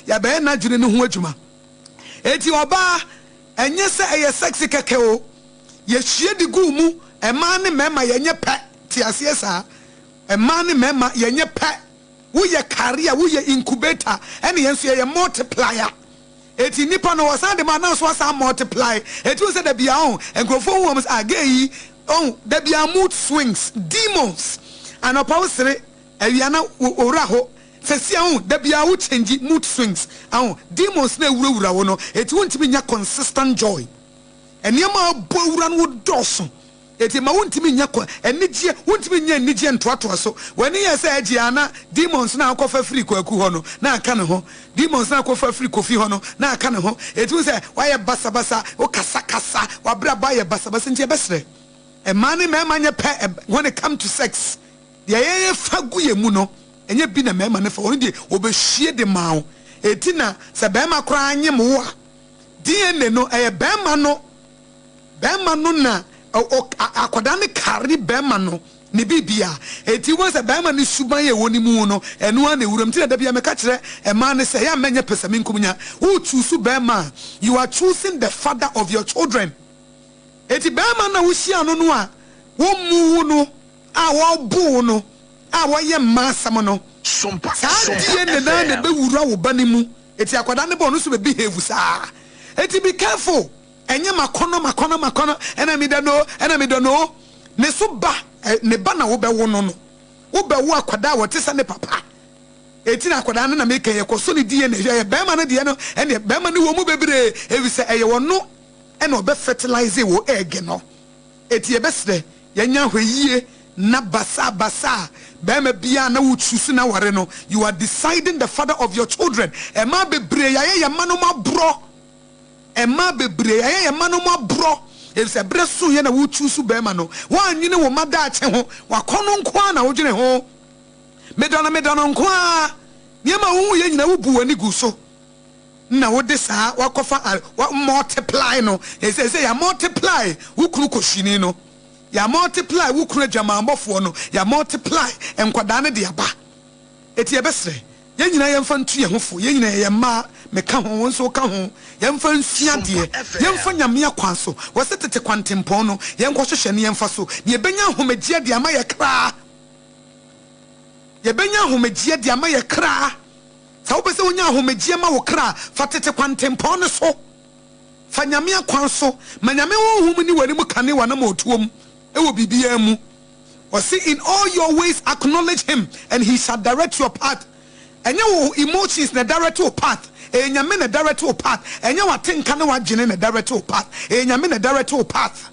yɛabɛyɛ n'adwene no ho adwuma. Enti ɔbaa, ɛnyɛ sɛ ɛyɛ sex kɛkɛ o, yɛhwie de gu wo mu, mmaa ne mmarima yɛnyɛ pɛ, te aseɛ saa, mmaa ne mmarima yɛnyɛ pɛ, woyɛ carrier, woyɛ incubator, ɛne yɛn nso yɛyɛ multiplier. Eti nipa no wɔsan de ma na nso asan multiply. Eti wohu sɛ da biara ɔho nkurɔfoɔ hu wɔn sɛ ah gay yi ɔho da biara mood swings, demons. Anɔpa wo sere, awia na wo wura ho. Sɛsi ɔho da biara wo change mood swings ɔho demons na ewurawura wo no eti wontumi nya consistent joy. Nneɛma a abɔ awura no wo dɔɔso. Enti mma wontumi nnya kwan, anigyeɛ, wontumi nnya anigyeɛ ntoatoa so. W'ani yɛ sɛ agye a na demons no a wokɔfa firi Kwaku hɔ no na aka ne ho, demons no a wokɔfa firi Kofi hɔ no na aka ne ho. Enti wohu sɛ woayɛ basabasa, wokasakasa, w'abrabɔ ayɛ basabasa. Enti yɛbɛsrɛ, mmaa ne mmarima nyɛ pɛ when it come to sex. Deɛ yɛfa gu yɛn mu no, ɛnyɛ bi na mmarima no fa, wɔn deɛ wɔbɛhwie de ma wo. Enti na sɛ barima koraa nyem wo a, DNA no, ɛyɛ barima no. Bɛɛma no na akwadaa no kari bɛɛma no ne biribiaa. Enti wobɛhu sɛ bɛɛma no suban a ɛwɔ ne mu no, ɛno ara na ɛwura mu. Nti na da biaa meka kyerɛ mmaa no sɛ, ɛyɛ a mɛnyɛ pɛsɛmenkominya. Wo choose bɛɛma a, you are choosing the father of your children. Enti bɛɛma no a wohyiaa no no a wɔmmu wo no, a wɔbo wo no, a wɔyɛ mmaa asɛm no, saa DNA no ara na ɛbɛwura wo ba no mu. Enti akwadaa no ba ɔno nso bɛ behave saa. Enti be careful. Ɛnyɛ makɔnɔ makɔnɔ makɔnɔ ɛna medɔ no ɛna medɔ no ne so ba ne ba na wobɛwo no no wobɛwo akwadaa a wɔte sɛ ne papa eti na akwadaa no na meka yɛ kɔsɔ ne DNA hwɛ ɛyɛ bɛrima no deɛ no ɛne bɛrima no wɔ mu bebree efisɛ ɛyɛ ɔno ɛna ɔbɛ fertilize wɔ egg no eti yɛbɛsrɛ yɛnya ahwɛyie na basaa basaa bɛrima biara na wo choose na ware no you are deciding the father of your children ɛmaa bebree yɛayɛ yɛn mma no aborɔ. Mmaa bebree, yɛayɛ yɛn mma no aborɔ, efisɛ berɛ soeɛ na wo choose barima no, woannwene wo mma daakye ho, w'akɔnnɔ nko ara na wodwene ho. Medɔ no, medɔ no nko ara. Nneɛma a wohuiɛ nyinaa wobu w'ani gu so na wode saa wakɔfa a wa multiply no. Ɛsɛ sɛ yɛ multiply wo kunu kɔhyini no, yɛ multiply wo kunu adwamammɔfoɔ no, yɛ multiply nkwadaa no de aba. Enti yɛbɛsrɛ, yɛn nyinaa yɛmfa ntu yɛn ho fo, yɛn nyinaa yɛyɛ mmaa, meka ho, wo nso woka ho, yɛmfa nsua adeɛ, yɛmfa Nyame akwan so, wɔse tete kwantempɔn no, yɛnkɔhwehwɛ na yɛmfa so, na yɛbɛnya ahomegyeɛ de ama yɛn kra, yɛbɛnya ahomegyeɛ de ama yɛn kra. Sɛ wopɛ sɛ wonya ahomegyeɛ ma wo kra a, fa tete kwantempɔn no so, fa Nyame akwan so, ma Nyame honhom nni w'anim kane w'anamɔtuo mu wɔ biribiara mu. Ɔse in all your ways acknowledge him and he shall direct your path Ɛnyɛ wo emotions na ɛdirect wo path, ɛyɛ Nyame na ɛdirect wo path Ɛnyɛ w'atenka ne w'adwene na ɛdirect wo path, ɛyɛ Nyame na ɛdirect wo path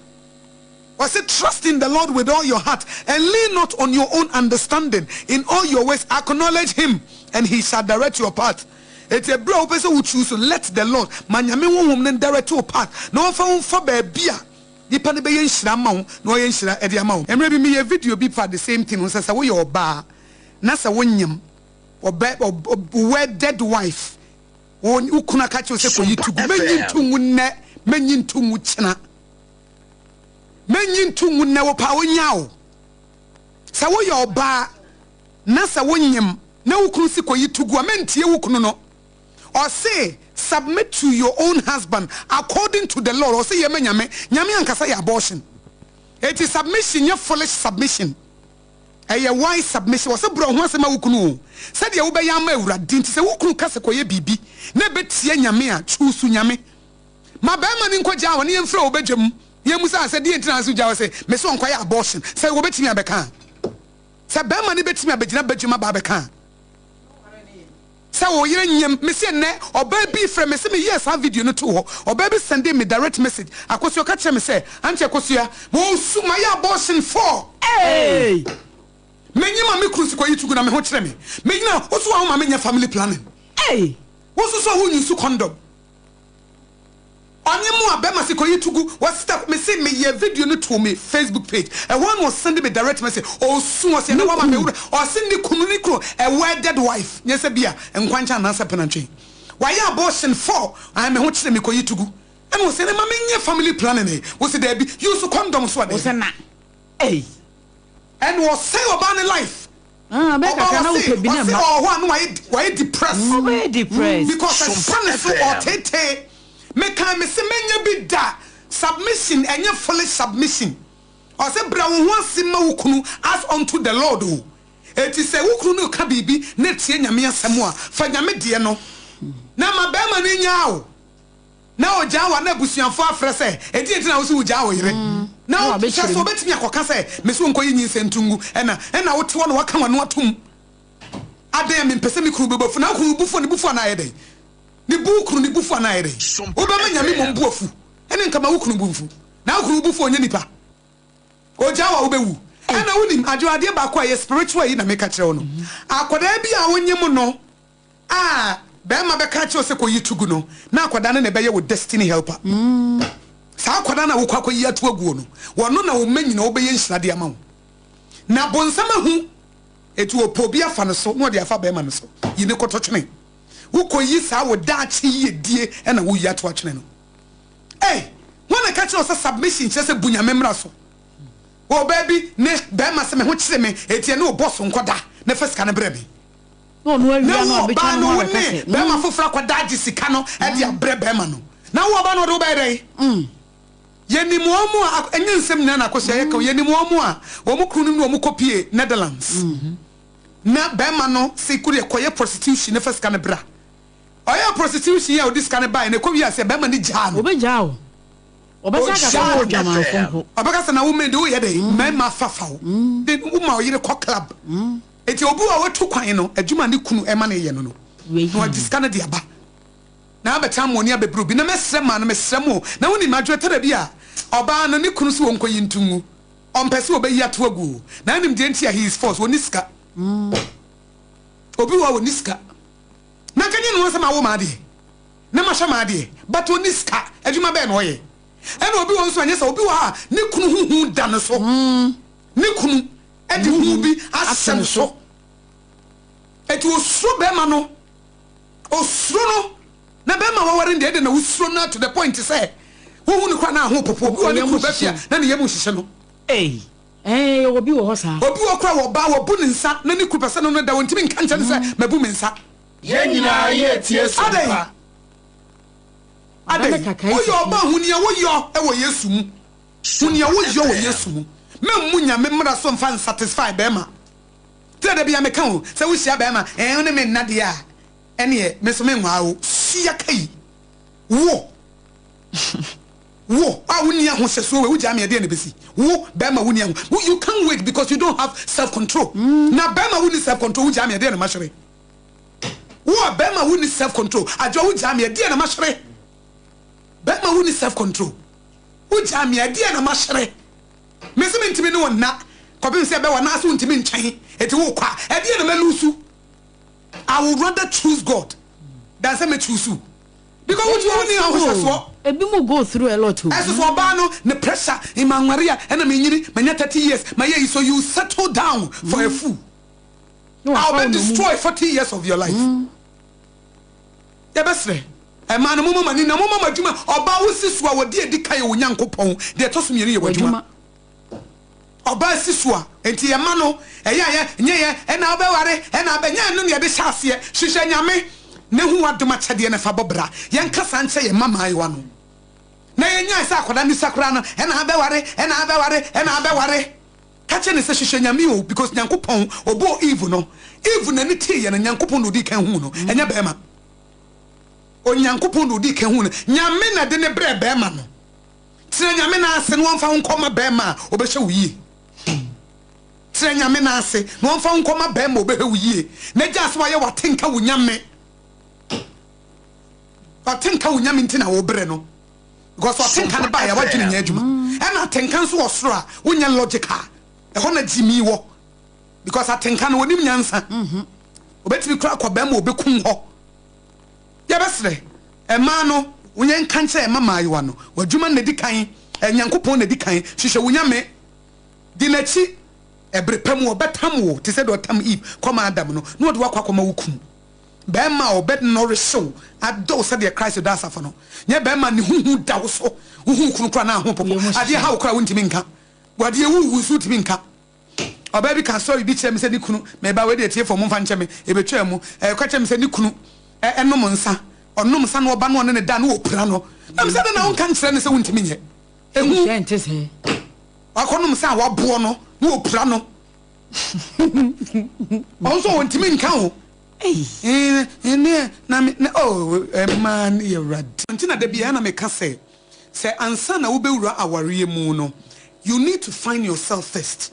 Ɔse trust in the Lord with all your heart and lean not on your own understanding In all your ways acknowledge him and he shall direct your path Enti ɛberɛ a wopɛ sɛ wo choose no, let the Lord, ma Nyame honhom no ndirect wo path na ɔmfa wo mfa baabi a Nipa no bɛyɛ nhyira ama wo na wayɛ nhyira de ama wo. Mmerɛ bi meyɛɛ video bi fa the same thing ho sɛ sɛ woyɛ ɔbaa na sɛ wo nyem ɔbɛ wo wedded wife wo wo kunu aka kyerɛ wo sɛ kɔyi to gu mɛnyi nto ngu nnɛ mɛnyi nto ngu kyena mɛnyi nto ngu nnɛ wo paa ɔnya wo sɛ woyɛ ɔbaa na sɛ wo nyem na wo kunu si kɔyi to gu a mɛntie wo kunu no. Ɔse submit to your own husband according to the law ɔse yɛ ma Nyame, Nyame ankasa yɛ abortion enti submission nyɛ foolish submission ɛyɛ wise submission ɔse brɛ wo ho ase ma wo kunu o sɛdeɛ wobɛyɛ ama Awurade nti sɛ wo kunu ka sɛ kɔyɛ biribi na ɛbɛtia Nyame a choose Nyame ma barima no nkɔ gyaa hɔ na yɛmfrɛ wo badwam na yɛmmusa no sɛ deɛ nti na ase gyaa hɔ sɛ mese ɔnkɔyɛ abortion sɛ wɔbɛtumi abɛka a sɛ barima no bɛtumi abɛgyina badwam aba abɛka a. Sɛ wo yere nyem me se nnɛ ɔbaa bi frɛ me se me yɛɛ saa video no too hɔ ɔbaa bi sɛndee me direct message Akosua ɔka kyerɛ me sɛ Auntie Akosua wɔsu mayɛ abortion for Eeii. Me nyem a me kunu si kɔ yi tugu na me ho kyerɛ me me nyina wo so a wo ma me nyɛ family planning Eeii. Wo nso so a wo nyusu condom. Ɔnye mo a bɛma se kɔyi to gu wɔ sister me se me yɛ video no too me Facebook page ɛhɔ ara na ɔsende me direct message ɔɔsu ɔse ɛnɛ wama me wura ɔse ne kunu ne kunu a wedded wife nyɛ sɛ bia nkwankyɛn anaasɛ penantwe wayɛ abortion for ae me ho kyere me kɔyi to gu ɛna ɔse ɛnɛ ma me nyɛ family planning ɛ wo se daabi use condom so a Wo se daabi na ei. Ɛna ɔsɛe ɔbaa ne life. Ah, bɛyɛ Ɔbaa kakra na ɔse wopɛ bi na ɔse ɛma. ɔwɔ hɔ a na wayɛ wayɛ depressed. Wobɛyɛ depressed. Because ɛhyɛ Sompa ne so FM. ɔtetee. Mekaa mese mɛnyɛ bi da. Submission ɛnyɛ foolish submission. Ɔse brɛ wo ho ase ma wo kunu as unto the Lord o. Enti sɛ wo kunu no reka biribi na ɛtia Nyame asɛm a, fa Nyame deɛ no. Na ma barima no nyaa wo. Na ogyaa wo a na abusuafoɔ afrɛ sɛ, ɛdeɛn nti na wose wogyaa wo yere? Na Na hwɛ wabɛkyerɛ sɛ mu. ɔbɛtumi akɔka sɛ, mese wonkɔyi nyinsɛn nto ngu, ɛna ɛna wote hɔ na woaka w'ano atom. Adɛn a mempɛ sɛ me kunu bɛbu afu? Na wo kunu bo fu a, ne bo fu anaa ayɛ dɛn? Ne bo wo kunu ne bo fu anaa ayɛ dɛn? Sompa Wobɛma Nyame mmom FM. bo afu? Ɛne nka ma wo kunu bo mfu. Na wo kunu bo fu a ɔnyɛ nipa. Ogyaa wo a wobɛwu. Ɛna wonim, Adwoa, adeɛ baako a ɛyɛ spiritual yi na meka kyerɛ wo no. Akwadaa bi a wonyem no a bɛrima bɛka akyerɛ wo sɛ kɔyi to gu no, na akwadaa no na ɛbɛyɛ wo destiny helper. Saa akwadaa no a wokɔ akɔyi ato aguo no, wɔno na wo mma nyina wɔbɛyɛ nhyira de ama wo. Na bonsam ahu, enti ɔpɛ obi afa no so na ɔde afa bɛrima no so. Yi ne kɔtɔ twene. Wokɔyi saa wo daakye yiedie na woyi ato atwene no. Ei, hwan na ɛka kyerɛ wo sɛ submission kyerɛ sɛ bu Nyame mmara so? Ɔbaa bi ne bɛrima sɛ me ho kyere me, enti ɛne wo boss nkɔda na fa sika no brɛ me. Na ɔno awia Na no wo abɛtwa ɔbaa ne no ho wo abɛka ne sɛ, bɛrima mm. foforɔ akɔda agye sika no de abrɛ bɛrima no. Na wo ɔbaa no ɔde wo bɛyɛ dɛn? Yɛnim wɔn a, ɛnyɛ nsɛm nyinaa na akosua yɛka o, yɛnim wɔn a wɔn kununom ne wɔn kɔpie Netherlands. Na bɛrima no se kodeɛ kɔyɛ prostitution na fa sika no bra. Ɔyɛɛ prostitution yi a ɔde sika no baeɛ no, ɛkɔ wiee aseɛ bɛrima no gyaa no. Ɔbɛgyaa wo. Ɔbɛsan aka sɛ Ɔgyaa wowɔ no. dwamanfo mpo. Ɔbɛka sɛ na wo men de woyɛ dɛn? Mmarima fafa wo. De woma wo yere kɔ club. Enti obi wɔ hɔ a watu kwan no, adwuma a ne kunu ma no yɛ no no, na wagye sika no de aba. Na abɛtena mo ani abɛbrɛ obi. Na mɛsrɛ maa no, mesrɛ mo o. Na wonim, adwene tɔ da bi a, ɔbaa no, ne kunu se ɔnkɔyi nto ngu. Ɔmpɛ sɛ ɔbɛyi ato agu o. Na wonim deɛ nti a he is forced? Ɔnni sika. Obi wɔ hɔ a ɔnni sika. Na nka nyɛ ne ho sɛ mawo m'adeɛ, na mahwɛ m'adeɛ, but ɔnni sika. Adwuma bɛn na ɔyɛ? Ɛna obi wɔ hɔ nso a, ɛnyɛ saa. Obi wɔ hɔ a, ne kunu ho hu da ne so. Ne kunu de hu bi ahyɛ no so. Enti osuro bɛrima no. Osuro no. Na bɛrima a waware no deɛ, ɛdɛn na wosuro no to the point sɛ wohu no koraa na aho popo. Obi wɔ hɔ ne kunu ba fie a, na ne yam nhyehye no. Ei, ɛɛ, yɛwɔ bi wɔ hɔ saa. Obi wɔ hɔ koraa a ɔbaa, wabu ne nsa na ne kunu pɛ sɛ ne no da, ontumi nka nkyerɛ no sɛ, Mabu me nsa. Yɛn nyinaa yɛretie Adɛn? Sompa. Ɔba no Adɛn? kakae Woyɛ sisi. ɔbaa, hu nea woyɔ wɔ Yesu mu. Hu nea woyɔ wɔ Yesu mu. Memmu Nyame mmara so mfa nsatisfy bɛɛma. Te dɛ da bia meka o, sɛ wo hyia bɛɛma, ɛɛ wo ne me nna deɛ a, ɛneɛ me nso menwaa wo. Hyia kai. Wo. Wo a wonni ahohyɛsoɔ wei, wogyaa me a ɛdeɛn na ɛbɛsi? Wo bɛɛma wonni aho, wo you can't wait because you don't have self control. Na bɛɛma wonni self control, wogyaa me a ɛdeɛn na mahwere? Wo a bɛɛma wonni self control, Adwoa wogyaa me a ɛdeɛn na mahwere? Bɛɛma wonni self control. Wogyaa me a, ɛdeɛn na mahyere? Mese mentumi ne wo nna kɔpem sɛ ɛbɛwa anaasɛ wontumi nkyɛn enti wokɔ a, ɛdeɛn na mɛlusu? I would rather choose God than sɛ mɛ choose wo because wotu wo ni ahohyɛsoɔ. Ebi mo go through a lot o. Ɛso so ɔbaa no ne pressure manware a ɛna menyini manya 30 years mayɛ yi so you settle down for a fool Na a wafa wo ɔbɛ nnommum. destroy 40 years of your life. Yɛbɛsrɛ mmaa no, momma mo ani nna, momma mo adwuma, ɔbaa wo si so a wɔde adi kan yɛ wo Nyankopɔn, deɛ ɛtɔ so mmienu yɛ w'adwuma. Ɔbaa si so a, enti yɛ mma no, ɛyɛ a yɛ, nyɛ yɛ, ɛna wobɛware, ɛna abɛ, nyɛ ɛno na yɛde hyɛ aseɛ, hwehwɛ Nyame, na hu w'adom akyɛdeɛ na fa bɔ bra. Yɛnka saa nkyerɛ yɛn mma mmaayewa no. Na yɛnyae sɛ akwadaa no sua koraa no, ɛna abɛware, ɛna abɛware, ɛna abɛware. Ka kyerɛ no sɛ hwehwɛ Nyame o because Nyankopɔn ɔbɔɔ Eve no, Eve n'ani teeɛ no Nyankopɔn na ɔdii kan huu no ɛnyɛ bɛɛma. Onyankopɔn na ɔdii kan huu no, Nyame na de no brɛɛ bɛɛma no. Tena Nyame nan ase na ɔmfa wo nkɔma bɛɛma a ɔbɛhwɛ wo yie. Tena Nyame nan ase na ɔmfa wo nkɔma bɛɛma a ɔbɛhwɛ wo yie. Na gyaa sɛ wayɛ w'atenka wo Nyame. W'atenka wo Nyame nti na wobrɛ no. Because atenka no baeɛ a w'adwene nyɛ adwuma. Ɛna atenka nso wɔ soro a wonyɛ logical. Ɛhɔ na gyimii wɔ. Because atenka no onim nyansa. Obetumi koraa akɔ bɛrima a obekum hɔ. Yɛbɛsrɛ mmaa no yɛnka nkyerɛ yɛn mma mmaayewa no, w'adwuma na edi kan, Nyankopɔn na edi kan, hwehwɛ wo Nyame, di n'akyi, ɛbere pa mu ɔbɛtam wo te sɛ deɛ ɔtam Eve kɔma Adam no, na ɔde wo akɔ akɔma wo kunu. Barima a ɔbɛ nourish wo, adɔ wo sɛdeɛ Christ dɔ asafo no. Nyɛ barima a ne ho hu da wo so, wohu wo kunu koraa na aho popo, adeɛ ha wo koraa wontumi nka, adeɛ wuwu nso wontumi nka. Ɔbaa bi ka story bi kyerɛ me sɛ ne kunu, meba wei deɛ atiefoɔ momfa nkyɛ me, ɛbɛtwaa mu, ɛka kyerɛ me sɛ ne kunu nom nsa, ɔnom nsa na ɔba na ɔne no da na ɔpira no. Na me sɛ adɛn na wonka nkyerɛ no sɛ wontumi nyɛ? Ɛhu. Wakɔnom nsa a waboɔ no na ɔpira no. Ɔno nso ɔntumi nka o. Ɛnneɛ na me, na oh, mmaa ne yɛ Awurade. Nti na da biara na meka sɛ, sɛ ansa na wobɛwura awareɛ mu no, you need to find yourself first.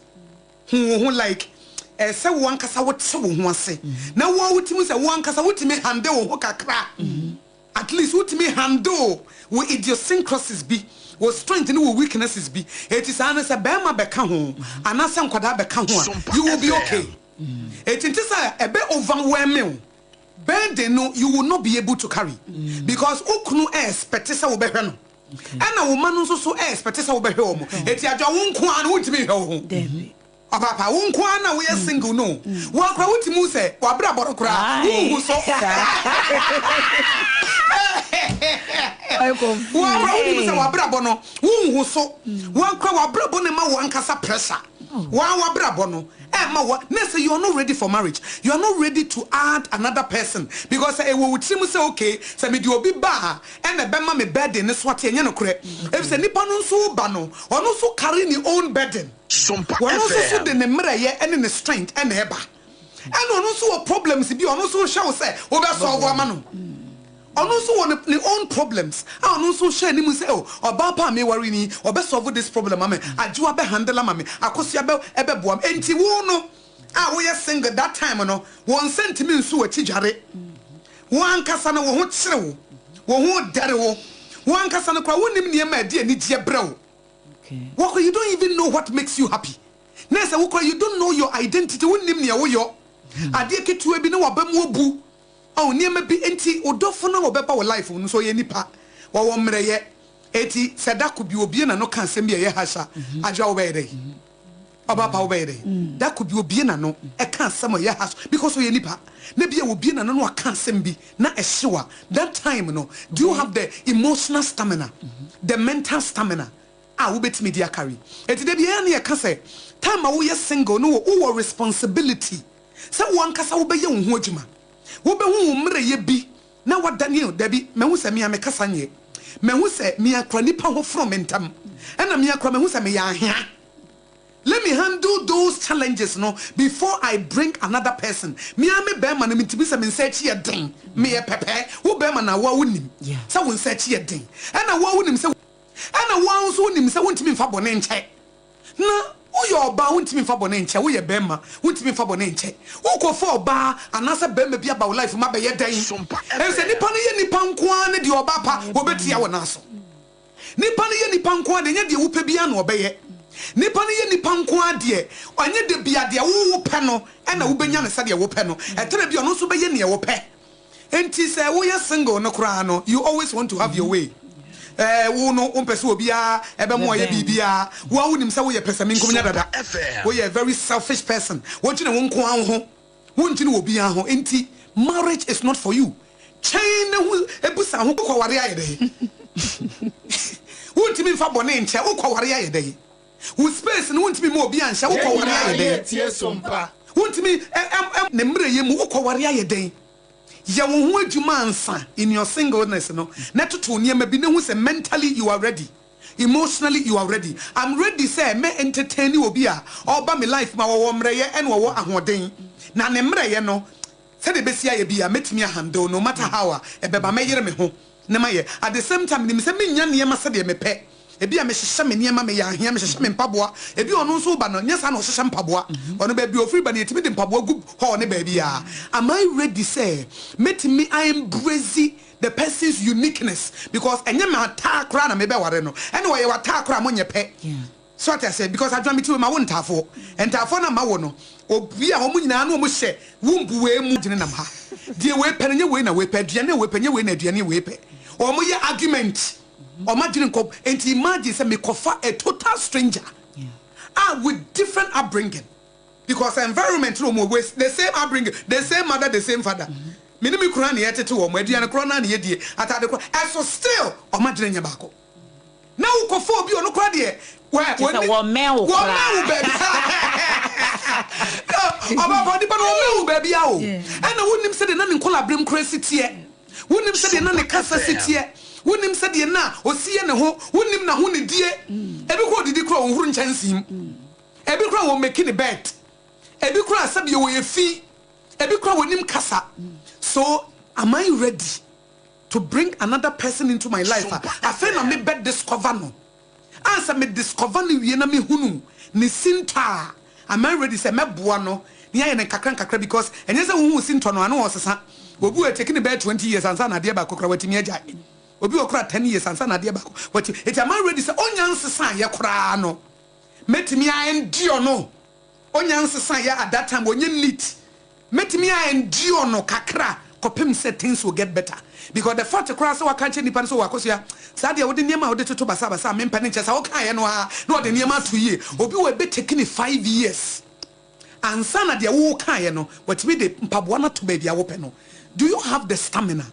Hu wo ho like ɛsɛ sɛ wo ankasa wote wo ho ase na wo ara wotumi sɛ wo ankasa wotumi handle wo ho kakra. At least wotumi handle wo idiosyncrasies bi, wo strength ne wo weaknesses bi. Enti saa no sɛ barima bɛka ho anaasɛ nkwadaa bɛka ho a, you will be okay. Enti nte sɛ ɛbɛ overwhelm wo, burden no you will not be able to carry because wo kunu expect sɛ wobɛhwɛ no ɛna wo mma no nso so expect sɛ wobɛhwɛ wɔn. Enti adwoa wo nko ara no wontumi nhwɛ wo ho. Ɔpaapa, wo nko ara na woyɛ single no, wo ara koraa wotumi hu sɛ w'abrabɔ no koraa wonhu so. Wo ara koraa wotumi hu sɛ w'abrabɔ no wonhu so. Wo ara koraa w'abrabɔ no ma wo ankasa pressure. Wo ara w'abrabɔ no ɛma wo na sɛ you are not ready for marriage, you are not ready to add another person because sɛ ɛwɔ wo tirim sɛ okay sɛ mede obi ba a ɛna ɛbɛma me burden no so ate, ɛnyɛ nokorɛ. Efisɛ nipa no nso ba no, ɔno nso carry ne own burden. Ɔno nso so de ne mmerɛyɛ ne ne strength na ɛba. Ɛna ɔno nso wɔ problems bi a ɔno nso hwɛ wo sɛ wobɛ solve ama no. Ɔno nso wɔ ne ne own problems a ɔno nso hwɛ anim sɛ oh ɔbaa pa a meware no yi ɔbɛ solve this problem ama me, Adwoa bɛ handle ama me, Akosua bɛ ɛbɛboa me. Enti wo no a woyɛ single that time no wo nsa ntumi nso w'akyi dware. Wo ankasa no wo ho kyere wo, wo ho dɛre wo, wo ankasa no koraa wonnim nneɛma a ɛde anigyeɛ brɛ wo. Wo koraa you don't even know what makes you happy. Na sɛ wo koraa you don't know your identity, wonnim nea woyɔ. Adeɛ ketewa bi na w'aba mu abu. Oh, nneɛma bi nti wo dɔfo no a ɔbɛba wo life mu no nso ɔyɛ nipa, ɔwɔ mmerɛyɛ. Enti sɛ da ko bi obue n'ano ka asɛm bi a ɛyɛ harsh a, adwoa wobɛyɛ dɛn? Ɔbaa pa wobɛyɛ dɛn? Da ko bi obue n'ano ka asɛm a ɛyɛ harsh because ɔyɛ nipa. Na bi a obue n'ano na waka asɛm bi na ɛhyew a, that time no, do you have the emotional stamina, the mental stamina a wobɛtumi de akari? Enti da bi ɛyɛ a na yɛka sɛ time a woyɛ single no wowɔ responsibility sɛ wo ankasa wobɛyɛ wo ho adwuma. Wobɛhu wo mmerɛyɛ bi na wadane o, dabi, mahu sɛ me a me kasa nyɛ, mahu sɛ me a kora nipa ho foro me ntɛm, ɛna me a kora mahu sɛ meyɛ ahea. Let me handle those challenges no before I bring another person. Me ara me bɛɛma no mentumi sɛ me nsa akyi yɛ den, meyɛ pɛpɛɛ, wo bɛɛma na wo a wonim sɛ wo nsa akyi yɛ den, ɛna wo a wonim sɛ, ɛna wo ara nso wonim sɛ wontumi mfa bɔne nkyɛ. Na woyɛ ɔbaa wontumi mfa bɔne nkyɛ, woyɛ bɛɛma wontumi mfa bɔne nkyɛ. Wokɔfa ɔbaa anaasɛ bɛɛma bi aba wo life mu abɛyɛ dɛn? Efisɛ nipa no yɛ nipa nko ara ne deɛ ɔbaa pa wɔbɛtia wo nan so. Nipa no yɛ nipa nko ara deɛ ɛnyɛ deɛ wopɛ biara na ɔbɛyɛ. Nipa no yɛ nipa nko ara deɛ ɛnyɛ da biara deɛ wo wopɛ no na wobɛnya no sɛdeɛ wopɛ no. Ɛtɛrɛ bi a ɔno nso bɛyɛ neɛ wopɛ. Enti sɛ woyɛ single no koraa no, you always want to have your way. Ɛɛ wo no wompɛ sɛ obiara ɛbɛmo ayɛ biribiara. Wo ara wonim sɛ woyɛ pɛsɛmenkominya dada. Woyɛ a very selfish person. Wodwene wo nko ara wo ho. Wondwene obiara ho. Enti marriage is not for you. Twɛn na hu bisa ho wokɔware ayɛ dɛn? Wontumi mfa bɔne nkyɛ wokɔware ayɛ dɛn? Wo space no wontumi mma obiara nhyɛ wokɔware ayɛ dɛn? Wontumi ɛ ne mmerɛyɛ mu wokɔware ayɛ dɛn? Yɛ wo ho adwuma ansa in your singleness no na toto nneɛma bi na hu sɛ mentally you are ready. Emotionally you are ready. I'm ready sɛ mɛ entertain obi a ɔreba me life mu a ɔwɔ mmerɛyɛ ɛna ɔwɔ ahoɔden na ne mmerɛyɛ no sɛdeɛ ɛbɛsi ayɛ biara mɛtumi a handle no matter how a ɛbɛba mɛyere me ho na mayɛ. At the same time menim sɛ mennya nneɛma sɛdeɛ mepɛ. Ebia mehyehyɛ me nneɛma, meyɛ ahea, mehyehyɛ me mpaboa. Ebia ɔno nso reba no nyɛ saa na ɔhyehyɛ mpaboa. Ɔno baabi a ɔfiri ba no yɛtumi de mpaboa gu hall ne baabiara. Am I ready sɛ mɛtumi a embrace the person's uniqueness because ɛnyɛ m'ataa koraa na mebɛware no ɛna ɔyɛ w'ataa koraa monyɛ pɛ so ate aseɛ because adwuma mete wei ma wo ntaafoɔ ntaafoɔ na ma wo no obi a wɔn nyinaa na wɔn hyɛ womb wei mu gyene nam ha deɛ wei pɛ no nyɛ wei na wei pɛ aduane a wei pɛ nyɛ wei na aduane a wei pɛ wɔn yɛ argument wɔn adwene nkɔ nti imagine sɛ mekɔfa a total stranger a with different upbringing. Because environment no wɔn wɔ the same upbringing, the same mother, the same father. Me ne me kunu ara na yɛtete wɔn, aduane korɔ no ara na yɛdie, ataade korɔ, ɛso still wɔn adwene nyɛ baako. Na wokɔfa obi ɔno koraa deɛ wɛ Kyerɛ sɛ wɔmmɛn wo wɔmmɛn wo koraa. baabi ɔbɛfa nipa no wɔmmɛn wo baabi a o. Ɛna wonim sɛdeɛ na ne nkɔlaberem koraa si teɛ, wonim sɛdeɛ na ne kasa si teɛ, wonim sɛdeɛ na ɔsi yɛ ne ho, wonim n'ahonidie. Ebi koraa ɔdidi koraa ɔnhoro nkyɛnsee mu, ebi koraa wɔmmeki ne bed, ebi koraa sɛdeɛ wɔyɛ fi, ebi koraa wɔnim kasa. So am I ready to bring another person into my life a afei na me bɛ discover no? Ansa me discover no wie na me hunu ne sintɔ a, am I ready sɛ mɛboa no na yɛayɛ no nkakra nkakra? Because ɛnyɛ sɛ wohu wo sintɔ no a na ɔresesa. Obi wɔ ɛtake no bɛyɛ 20 years ansa na adeɛ baako koraa watumi agyae. Obi wɔ koraa 10 years ansa na adeɛ baako watumi. Enti am I ready sɛ ɔnya nsesaeɛ koraa no mɛtumi a endure no? Ɔnya nsesaeɛ at that time ɔnyɛ neat. Mɛtumi a endure no kakra kɔpem sɛ things will get better? Because the fact koraa sɛ waka akyerɛ nipa no sɛ oh Akosua, saa deɛ wode nneɛma a wode toto basabasa a mempɛ no nkyɛ sɛ wokaeɛ no ara na ɔde nneɛma ato yie. Obi wɔ ɛbɛ take no 5 years ansa na deɛ wokaeɛ no watumi de mpaboa no ato baabi a wopɛ no. Do you have the stamina,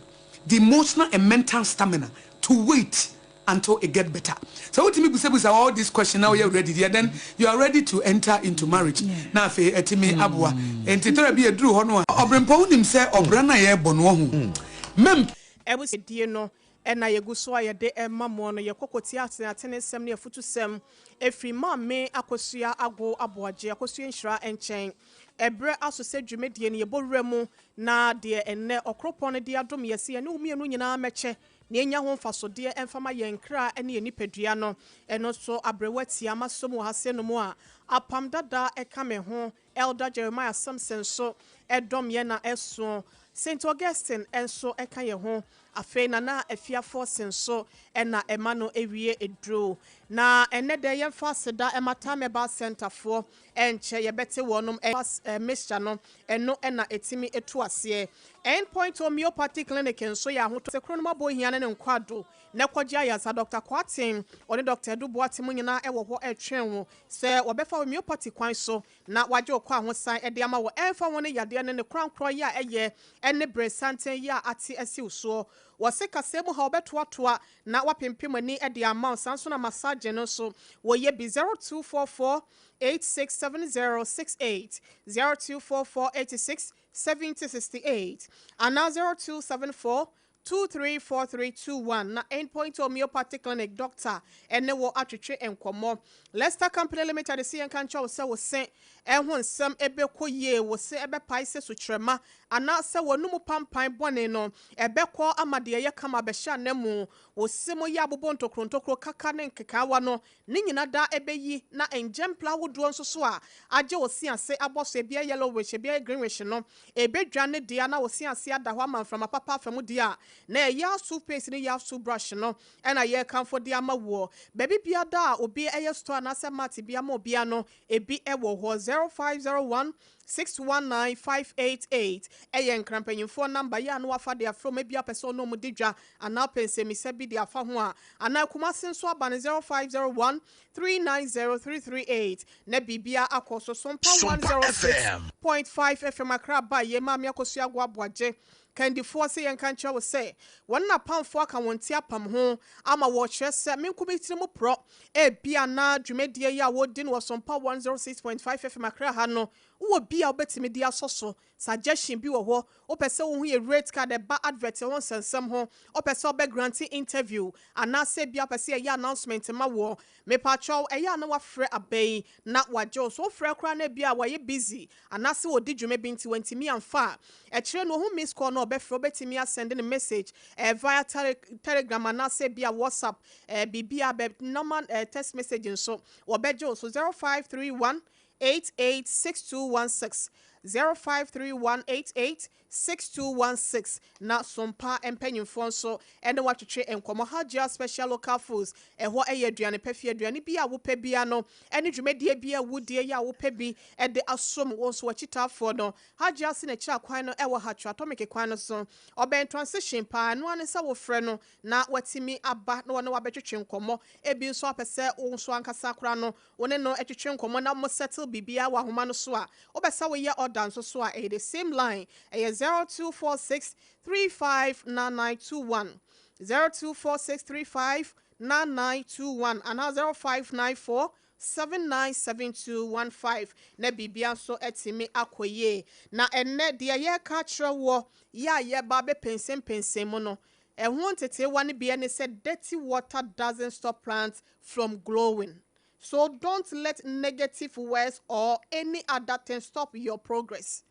the emotional and mental stamina to wait until it get better? So wotumi busabusa all this question na woyɛ ready deɛ, then you are ready to enter into marriage na afei ɛtumi aboa. Nti tɔrɔ bi eduru hɔ no a, ɔbrɛmpɔ, wonim sɛ ɔbra no a yɛrebɔ no ɔho mɛm Ɛbusɛdie no ɛna yɛgu so a yɛde ɛma moɔ no, yɛkɔ kɔtie atenatene nsɛm ne afutusɛm ɛfiri Maame Akosua Ago Aboagye, Akosua Nhyira nkyɛn. Ɛberɛ aso sɛ dwumadie no yɛbɔ wura mu, na deɛ ɛnnɛ ɔkoropɔn no de adom yɛsi yɛne wo mmienu nyinaa mɛkyɛ na ɛnya ho mfasodeɛ ɛmfama yɛn kra ne yɛn nipadua no, ɛno nso abrɛwa tia ma som wɔ ha sɛ no mu a apam dada ɛka me ho. Elder Jeremiah Samson so ɛdɔm yɛn na ɛso St Augustine nso ɛka yɛn ho. Afei Nana Afiafoɔ sen so ɛna ɛma no ewie eduro. Na ɛnɛ dɛ yɛmfa aseda ɛma Tameba Centerfoɔ. Ɛnkyɛ yɛbɛte wɔnom ɛ mixture no, ɛno ɛna ɛtumi etu aseɛ. Endpoint Homeopathy Clinic nso yɛ ahotɔ sɛ kuro no mu abɔ hia ne ne nkwado na ɛkɔgye ayasa. Dr Kwaten ɔne Dr Edu Boate mu nyinaa ɛwɔ hɔ ɛretwɛn wo sɛ wɔbɛfa homeopathy kwan so na wagye wo kɔ ahosan ɛde ama wɔ ɛmfa ho ne yadeɛ ne ne korankorɔ yi a ɛyɛ ɛne bere santen yi a ate asiw soɔ. Wɔse kasɛɛ mu ha wɔbɛtoatoa na wapempem ani de ama wo. Saa nso na massage no nso wɔyɛ bi. 0244 867068, 0244 86 70 68 anaa 0274 234321 na Endpoint Homeopathy Clinic doctor ɛne wɔ atwetwe nkɔmmɔ. Lester Company Limited si yɛn ka nkyɛw sɛ wo se ɛho nsɛm ɛbɛkɔ yie, wo se ɛbɛpae sɛ sukyerɛma anaasɛ wɔnum pampan bɔne no ɛbɛkɔ ama deɛ ɛyɛ kama bɛhyɛ anamu. Wo se mo yɛ abobɔ ntokuro ntokuro kaka ne nkekaawa no ne nyina da ɛbɛyi na ngyɛmpla ahodoɔ nso so a agye wo se ase abɔ so, ebi yɛ yellowish, ebi yɛ greenish no, ɛbɛdwa ne deɛ na wo se ase ada hɔ ama mframa papa afa mu deɛ a na ɛyɛ toothpaste ne yɛ brush no ɛna yɛrekamfo de ama woɔ. Baabi bia da a obi ɛyɛ store anaasɛ mart bi ama obia no, ebi ɛwɔ hɔ. 0501 619 588 ɛyɛ nkrampanyinfoɔ number yɛ a no wafa de afrɛ mu. Ebi apɛ sɛ ɔno ɔmo di dwa anaa pɛnsɛmisa bi de afa ho a, anaa Kumase nso aba no 0501 390 338 na biribia akɔ so. Sompa 106.5 FM Akra ba yɛ Maame Akosua Ago Aboagye kandifoɔ sɛ yɛnka nkyerɛ wo sɛ wɔn napamfoɔ aka wɔn ti apam ho ama wɔkyerɛ sɛ menko bi tiri mu porɔ ebia na dwumadie yi a wɔdi no wɔ Sompa 106.5 FM Akra ha no, wowɔ bi a wobɛtumi de asɔ so. Suggestion bi wɔ hɔ, wopɛ sɛ wohu yɛ rate card, ɛba advert ho nsɛnsɛm ho, wopɛ sɛ wobɛ grant interview anaasɛ bia wopɛ sɛ yɛyɛ announcement ma woɔ, mepakyɛw, ɛyɛ a na wafrɛ aba yi na wagye wo so. Wofrɛ koraa na bi a wɔyɛ busy anaasɛ wɔdi dwuma bi nti wantumi amfa a, ɛkyerɛ no ohu miss call na ɔbɛfrɛ. Wobɛtumi asend ne message via Telegram anaasɛ bi a WhatsApp, biribi a bɛ normal text message nso wɔbɛgye wo so. 0531 886216, 0531 886216 na Sompa mpanyimfoɔ nso ɛne watwetwe nkɔmmɔ. Hajia Special Local Foods, ɛhɔ ɛyɛ aduane pɛ fie aduane bi a wopɛ bia no ɛne dwumadie bi a wodie yi a wopɛ bi ɛde asom wɔn nso wɔakyitaafoɔ no. Hajia se n'akyiri akwan no ɛwɔ Hatro Atomic kwan no so, ɔbɛn Transition paa. Ɛno ane sɛ wofrɛ no na watumi aba na wɔne wabɛtwetwe nkɔmmɔ. Ebi nso apɛ sɛ wo nso ankasa koraa no wo ne no atwetwe nkɔmmɔ na mo settle biribiara wɔ ahoma no so a, wobɛsɛ woyɛ order nso so a, ɛyɛ the same line, ɛyɛ 0246 359921, 0246 35. 9921 anaa 0594 797215 na biribia nso atumi akɔ yie. Na ɛnnɛ deɛ yɛreka akyerɛ wɔ yɛ a yɛba bɛpɛnsɛmpɛnsɛn mu no, ɛho ntetewa no bia ne sɛ dirty water doesn't stop plants from growing. So don't let negative words or any other thing stop your progress.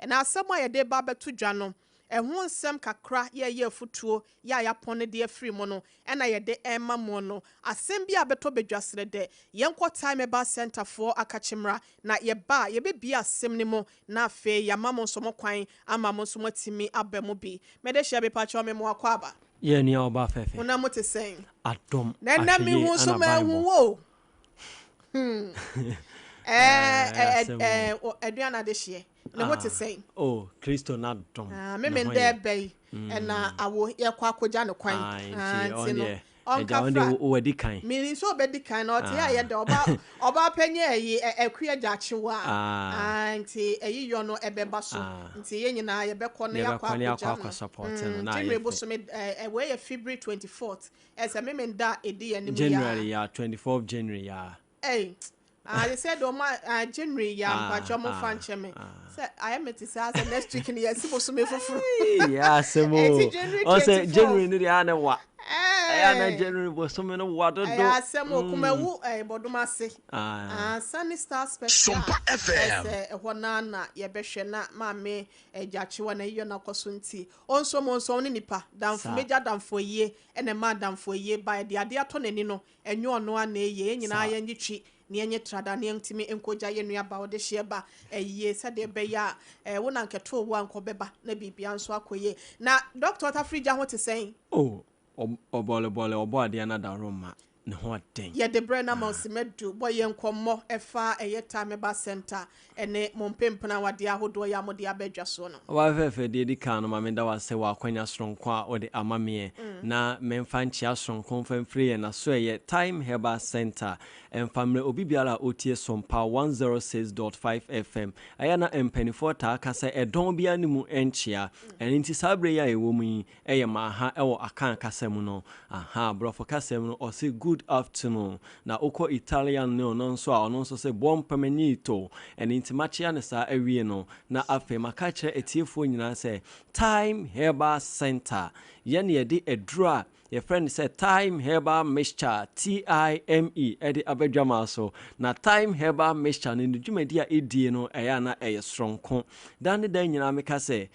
Ɛna asɛm a yɛde ba bɛto dwa no, ɛho nsɛm kakra yɛyɛ afutuo yɛ a yɛapɔn no de afiri mu no, ɛna yɛde ɛma mu no, asɛm bi a bɛtɔ badwa serɛ dɛ yɛnkɔ Time Herbal Center foɔ akakyemra na yɛba a yɛbɛbie asɛm no mu, na afei yɛama mo nso mo kwan ama mo nso moatumi aba mu bi. Mɛde hyɛ mepakyɛw me mo akɔ aba. Yɛ nua ɔba fɛfɛ. Honam mo te sɛn? Adom. Na ɛnɛ mehu nso mahu wo. Aduane adehyeɛ ne ho te sɛn? Oh, Kristo n'adom. Ah, me me ndɛ ɛbɛ yi ɛna awo yɛkɔ akɔgya ne kwan. Ah, nti no ɔnka fra wadi kan. Mini nso ɔbɛdi kan na ɔte ayɛ dɛ ɔba ɔba panyin ɛyi ɛkuya gyakyewa. Ah, nti ɛyi yɔ no ɛbɛba so. Nti yɛn nyinaa yɛbɛkɔ na yɛakɔ akɔgya no. January bosome ɛwɔ yɛ February 24th. Ɛsɛ me me nda edi yɛn anim. January ya 24th January ya. Ɛy. Ah, they said ɔmo January ya mpakyɛ ɔmo fa nkyɛn me. Sɛ ayɛ me te sɛ asɛ next week ni yɛsi bosome foforɔ. Ya asɛm o. Eti January 24th. Ɔsɛ January ni deɛ ana wa. Ɛyɛ ana January bosome no wa dodo. Ɛyɛ asɛm o, Kumawu ɛyɛ bɔdom ase. Ah, Sunny Star Special. Sompa FM. Ɛsɛ ɛhɔ naa na yɛbɛhwɛ na maame ɛgyakyewa na eyɛ n'akɔ so nti. Ɔnsom ɔnsom ne nipa. Damfo megya damfo yie ɛna ɛma damfo yie ba ɛde adeɛ atɔ n'ani no ɛnyɛ ɔno ana ɛyie. Yɛn nyinaa yɛn gye twi ne yɛnyɛ trada ne yɛntumi nkɔgya yɛn nua ba ɔde hyeɛ ba ɛyie sɛdeɛ ɛbɛyɛ a ɛwo na nkɛto wo a nkɔbɛba na biribia nso akɔ yie. Na Dr. Tafirigya ho te sɛn? Oh, ɔbɔlebɔle ɔbɔ adeɛ na da ma ne ho ɔden. Yɛde berɛ na ma ɔsimadu bɔ yɛn nkɔmmɔ ɛfa ɛyɛ Time Herbal Center ɛne mo mpempena wadeɛ ahodoɔ yɛ a mode abɛdwa soɔ no. Ɔbaa fɛfɛ, deɛ di kan no, ma meda wase wɔ akwanya soronko a wode ama meɛ na memfa nkyea soronko mfa mfiri yɛn naso ɛyɛ Time Herbal Center ɛmfa mmerɛ obi biara a ɔtie Sompa 106.5 FM. Ɛyɛ na mpanimfoɔ taa ka sɛ ɛdɔn biara ne mu nkyea. Ɛno nti saa berɛ yi a ɛwɔ mu yi ɛyɛ maaha ɛwɔ Akan kasa mu no, aha borɔfo kasa mu no ɔse good afternoon, na wokɔ Italian ne ɔno nso a ɔno nso sɛ buon pomeriggio. Ɛno nti makyea no saa awie no, na afei maka kyerɛ atiefoɔ nyinaa sɛ Time Herbal Center yɛne yɛde aduro a yɛfrɛ no sɛ Time Herbal Mixture, TIME, ɛde abɛdwama so. Na Time Herbal Mixture no ne dwumadi a ɛdie no ɛyɛ ana ɛyɛ soronko. Dan ne dan nyinaa meka sɛ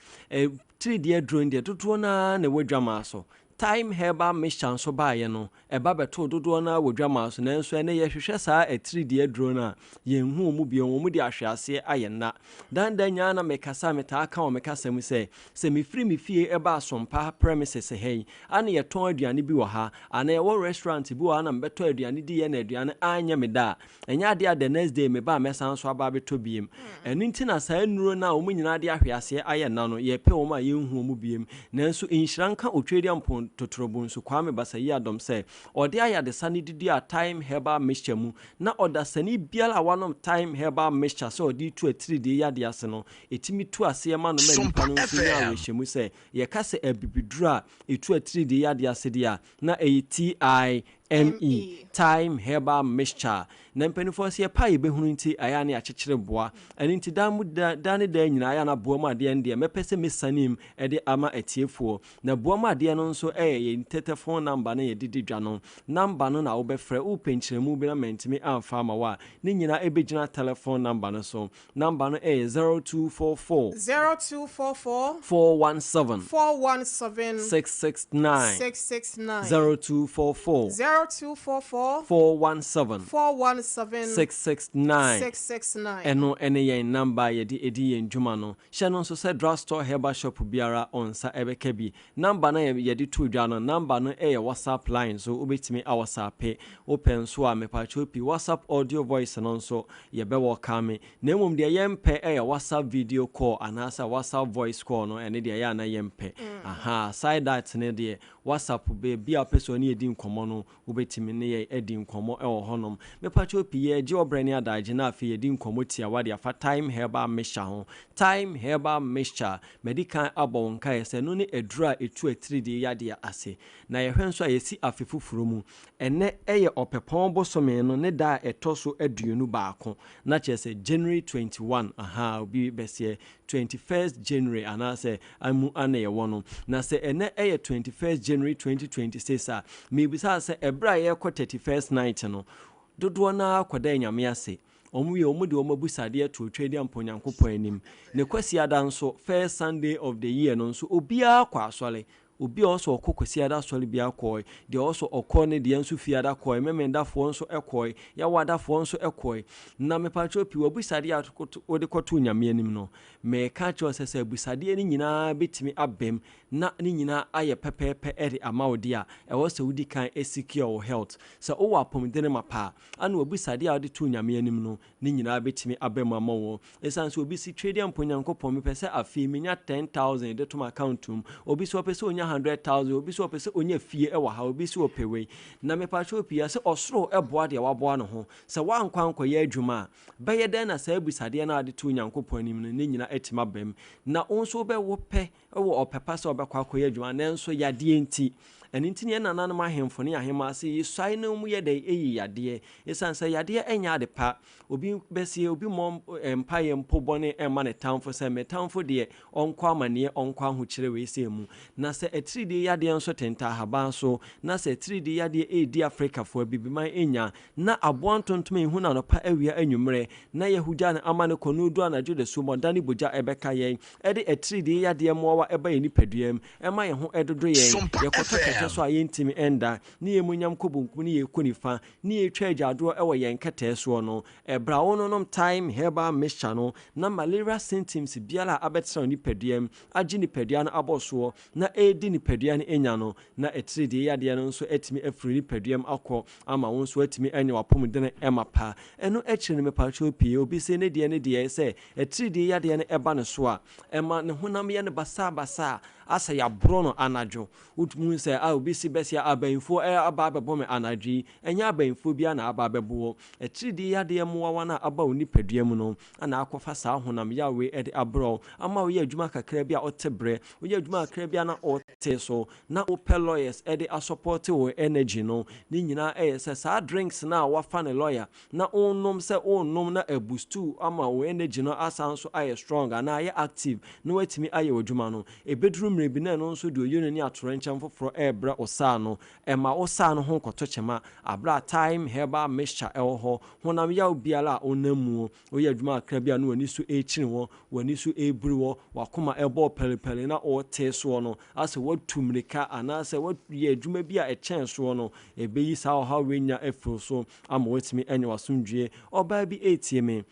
tirideɛ aduro no deɛ dodoɔ no na ɛwɔ dwamaa so. Time Herbal Mixture nso baeɛ no ɛba bɛtoo dodoɔ no wɔ dwamaa so, nanso ɛnɛ yɛhwehwɛ saa atiridie aduro no a yɛnhu mu bio. Wɔn de ahweaseɛ ayɛ nna. Dan dan nyinaa na mekasa metaa ka wɔ me kasa mu sɛ mefiri me fie ɛba Asompa premises ha yi ana yɛtɔn aduane bi wɔ ha ana yɛwɔ restaurant bi wɔ ha na mebɛtɔ aduane di yɛ na aduane anyɛ me da a, ɛnyɛ adeɛ a the next day meba a mɛsan so aba abɛtɔ biem. Ɛno nti na saa nnuro no a wɔn nyinaa de ahweaseɛ ayɛ nna no yɛpɛ wɔn a yɛnhu wɔn biem. Nanso nhyira nka Otwedia Mpɔn Totorobonsu Kwame Basayi Adɔm sɛ ɔde ayadesa no didi a Time Herbal Mixture mu, na ɔdasani biara a wanom Time Herbal Mixture sɛ ɔde tu atiridie yadeɛ ase no, ɛtumi tu aseɛ ma no ma nipa no nso nya awerɛhyɛmu sɛ yɛka sɛ abibiduro a ɛtu atiridie yadeɛ ase deɛ a na ɛyɛ TIME, Time Herbal Mixture. Na mpanimfoɔ sɛ yɛpa a yɛbɛhunu nti ɛyɛ a ne yɛakyekyere boa. Ɛno nti dan mu da ne dan nyinaa ɛyɛ a na boa mu adeɛ no deɛ mɛpɛ sɛ mɛsane mu de ama atiefoɔ. Na boa mu adeɛ no nso ɛyɛ yɛn tɛtɛfon namba no yɛde di dwa no. Namba no na wobɛfrɛ, wopɛ nkyerɛmu bi na mantumi amfa ama wo a, ne nyinaa ɛbɛgyina telephone namba no so. Namba no ɛyɛ 0244 0244 417 417 669. 669. 0244 0244 417 417 669. 669. Ɛno ɛne yɛn namba a yɛde ɛdi yɛn dwuma no. Hyɛ no nso sɛ drugstore, herbal shop biara ɔnsa ɛbɛka bi. Namba no yɛde to dwa no, namba no ɛyɛ WhatsApp line so, wobɛtumi a WhatsApp. Wopɛ nso a mepakyɛw pii WhatsApp audio voice no nso yɛbɛwɔ kame. Na mmom deɛ yɛmpɛ ɛyɛ WhatsApp video call anaasɛ WhatsApp voice call no, ɛne deɛ ɛyɛ ana yɛmpɛ. Aha side that ne deɛ WhatsApp baabi a wopɛ sɛ ɔne yɛdi nkɔmmɔ no. Wobɛtumi ne yɛn adi nkɔmmɔ wɔ hɔnom. Mepakyɛw pii, yɛregye ɔbrɛ ne adagye na afei yɛadi nkɔmmɔ tiawa de afa Thyme Herbal Mixture ho. Thyme Herbal Mixture, madi kan abɔ wo nkaeɛ sɛ ɛno ne aduro a ɛtu atiridii yadeɛ ase. Na yɛhwɛ nso a yɛsi afe foforɔ mu. Ɛnnɛ yɛ Ɔpɛpɔn bosome no ne da a ɛtɔ so 21, na kyerɛ sɛ January 21, ahaa, obi bɛseɛ 21st January anaasɛ mu ana yɛwɔ no. Na sɛ ɛnnɛ yɛ 21st January 2026 a, mebisa sɛ ɛberɛ a yɛrekɔ 31st night no, dodoɔ no ara kɔda Nyame ase. Wɔn wie a, wɔde wɔn abusadeɛ to Otwaadiampa Onyankopɔn anim. Ne Kwasiada nso, first Sunday of the year no nso, obiara kɔ asɔre. Obi a ɔwɔ sɛ ɔkɔ Kwasiada asɔre biara kɔɔe, deɛ ɔwɔ sɛ ɔkɔ ne deɛ nso Fiada kɔɔe, Memendafoɔ nso kɔɔe, Yawadafoɔ nso kɔɔe. Na mepakyɛw pii, w'abusadeɛ a wode kɔtoo Nyame anim no, mereka akyerɛ wo sɛ, sɛ abusadeɛ no nyinaa bɛtumi abam na ne nyinaa ayɛ pɛpɛɛpɛ de ama wo deɛ a, ɛwɔ sɛ wodi kan secure wo health. Sɛ wowɔ apɔmuden mapa a, ana w'abusadeɛ a wode too Nyame anim no, ne nyinaa bɛtumi aba mu ama wo. Ɛsiane sɛ obi se, Twedeɛ mpo Nyankopɔn, mepɛ sɛ afei menya 10,000 de to m'account mu. Obi se ɔpɛ sɛ ɔnya 100,000, obi se ɔpɛ sɛ ɔnya fie wɔ ha, obi se ɔpɛ wei. Na mepakyɛw pii a, sɛ ɔsoro boa deɛ waboa ne ho. Sɛ woankɔ ankɔyɛ adwuma a, bɛyɛ dɛn na saa abusadeɛ no a wode too Nyankopɔn anim no, ne nyinaa atumi aba mu? Na wo nso wobɛ wopɛ wɔ ɔpɛ pa sɛ wobɛkɔ akɔyɛ adwuma, nanso yadeɛ nti. Ɛno nti na yɛn nananom ahemfo ne ahemmaa se yesuae na wɔyɛ dɛn yi yadeɛ. Esiane sɛ yadeɛ nyɛ ade pa. Obi bɛseɛ, obi mmɔ mpaeɛ mpo bɔne mma ne tamfo sɛ, me tamfo deɛ ɔnkɔ amaneɛ, ɔnkɔ ahokyerɛ wei sei mu. Na sɛ atiridii yadeɛ nso tenta ahaban so, na sɛ atiridii yadeɛ redi Afrikafoɔ, Abibiman nya, na aboa ntontom a yɛhu no anɔpa, awia, anwummerɛ, na yɛahugya no ama no kɔ no du anadwo dasuo mu, ɔdane bogya ɛbɛka yɛn, ɛde atiridii yadeɛ mmoawa ɛba yɛn nipadua mu, ɛma yɛn ho ɛdodo yɛn, yɛkɔtɔ kɛtɛ so a yɛntumi nda, ne yɛn mu nyam kɔ bonkum ne yɛn kɔ nifa, ne yɛtwa agyaadwoɔ wɔ yɛn nkɛtɛɛ soɔ no, ɛberɛ a wononom thyme herbal mixture no, na malaria symptoms biara a abɛtena wo nipadua mu, agye nipadua no abɔ soɔ, na ɛredi nipadua no nya no, na atiridii yadeɛ no nso atumi afiri nipadua mu akɔ ama wo nso atumi anya w'apɔmudene mapa. Ɛno akyiri no mepakyɛw pii, obi se ne deɛ ne deɛ sɛ atiridii yadeɛ no ba ne so a, ɛma ne honam yɛ no basabasa asɛ yɛaborɔ no anadwo. Wotumi hu sɛ ah obi se bɛse abayinfoɔ aba abɛbɔ me anadwo yi. Ɛnyɛ abayinfoɔ biara na aba abɛbo wo. Atiridii yadeɛ mmoawa no a aba wo nipadua mu no na akɔfa saa honam yaw wei de abrɛ wo ama woyɛ adwuma kakra bi a wote brɛ. Woyɛ adwuma kakra bi a na wote so na wopɛ lawyers de asɔpɔte wo energy no. Ne nyinaa yɛ sɛ saa drinks no a woafa no lawyer na wonom sɛ wonom na abustu ama wo energy no asan nso ayɛ strong anaa ayɛ active na woatumi ayɛ w'adwuma no. Ɛbɛduru mmerɛ bi na ɛno nso de oyonini ne atoyerɛnkyɛm foforɔ rebrɛ wo saa no, ɛma wo saa no ho kɔtɔ kyema. Aberɛ a thyme herbal mixture wɔ hɔ, honam yaw biara a wonam muo, woyɛ adwuma kakra bi a na w'ani so rekyini wɔ, w'ani so rebiri wɔ, w'akoma rebɔ wo pɛripɛri na woretee soɔ no, asɛ woatu mmirika anaasɛ woayɛ adwuma bi a ɛkyɛn soɔ no, ɛbɛyi saa ɔhaw wei nyinaa afiri wo so ama woatumi anya w'asomdwoeɛ. Ɔbaa bi retie me.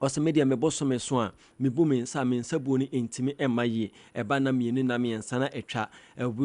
Ɔse me deɛ me bosome so a, mebu me nsa a, me nsa buo no ntumi mma yie. Ɛba nna mmienu nna mmiɛnsa na atwa. Obi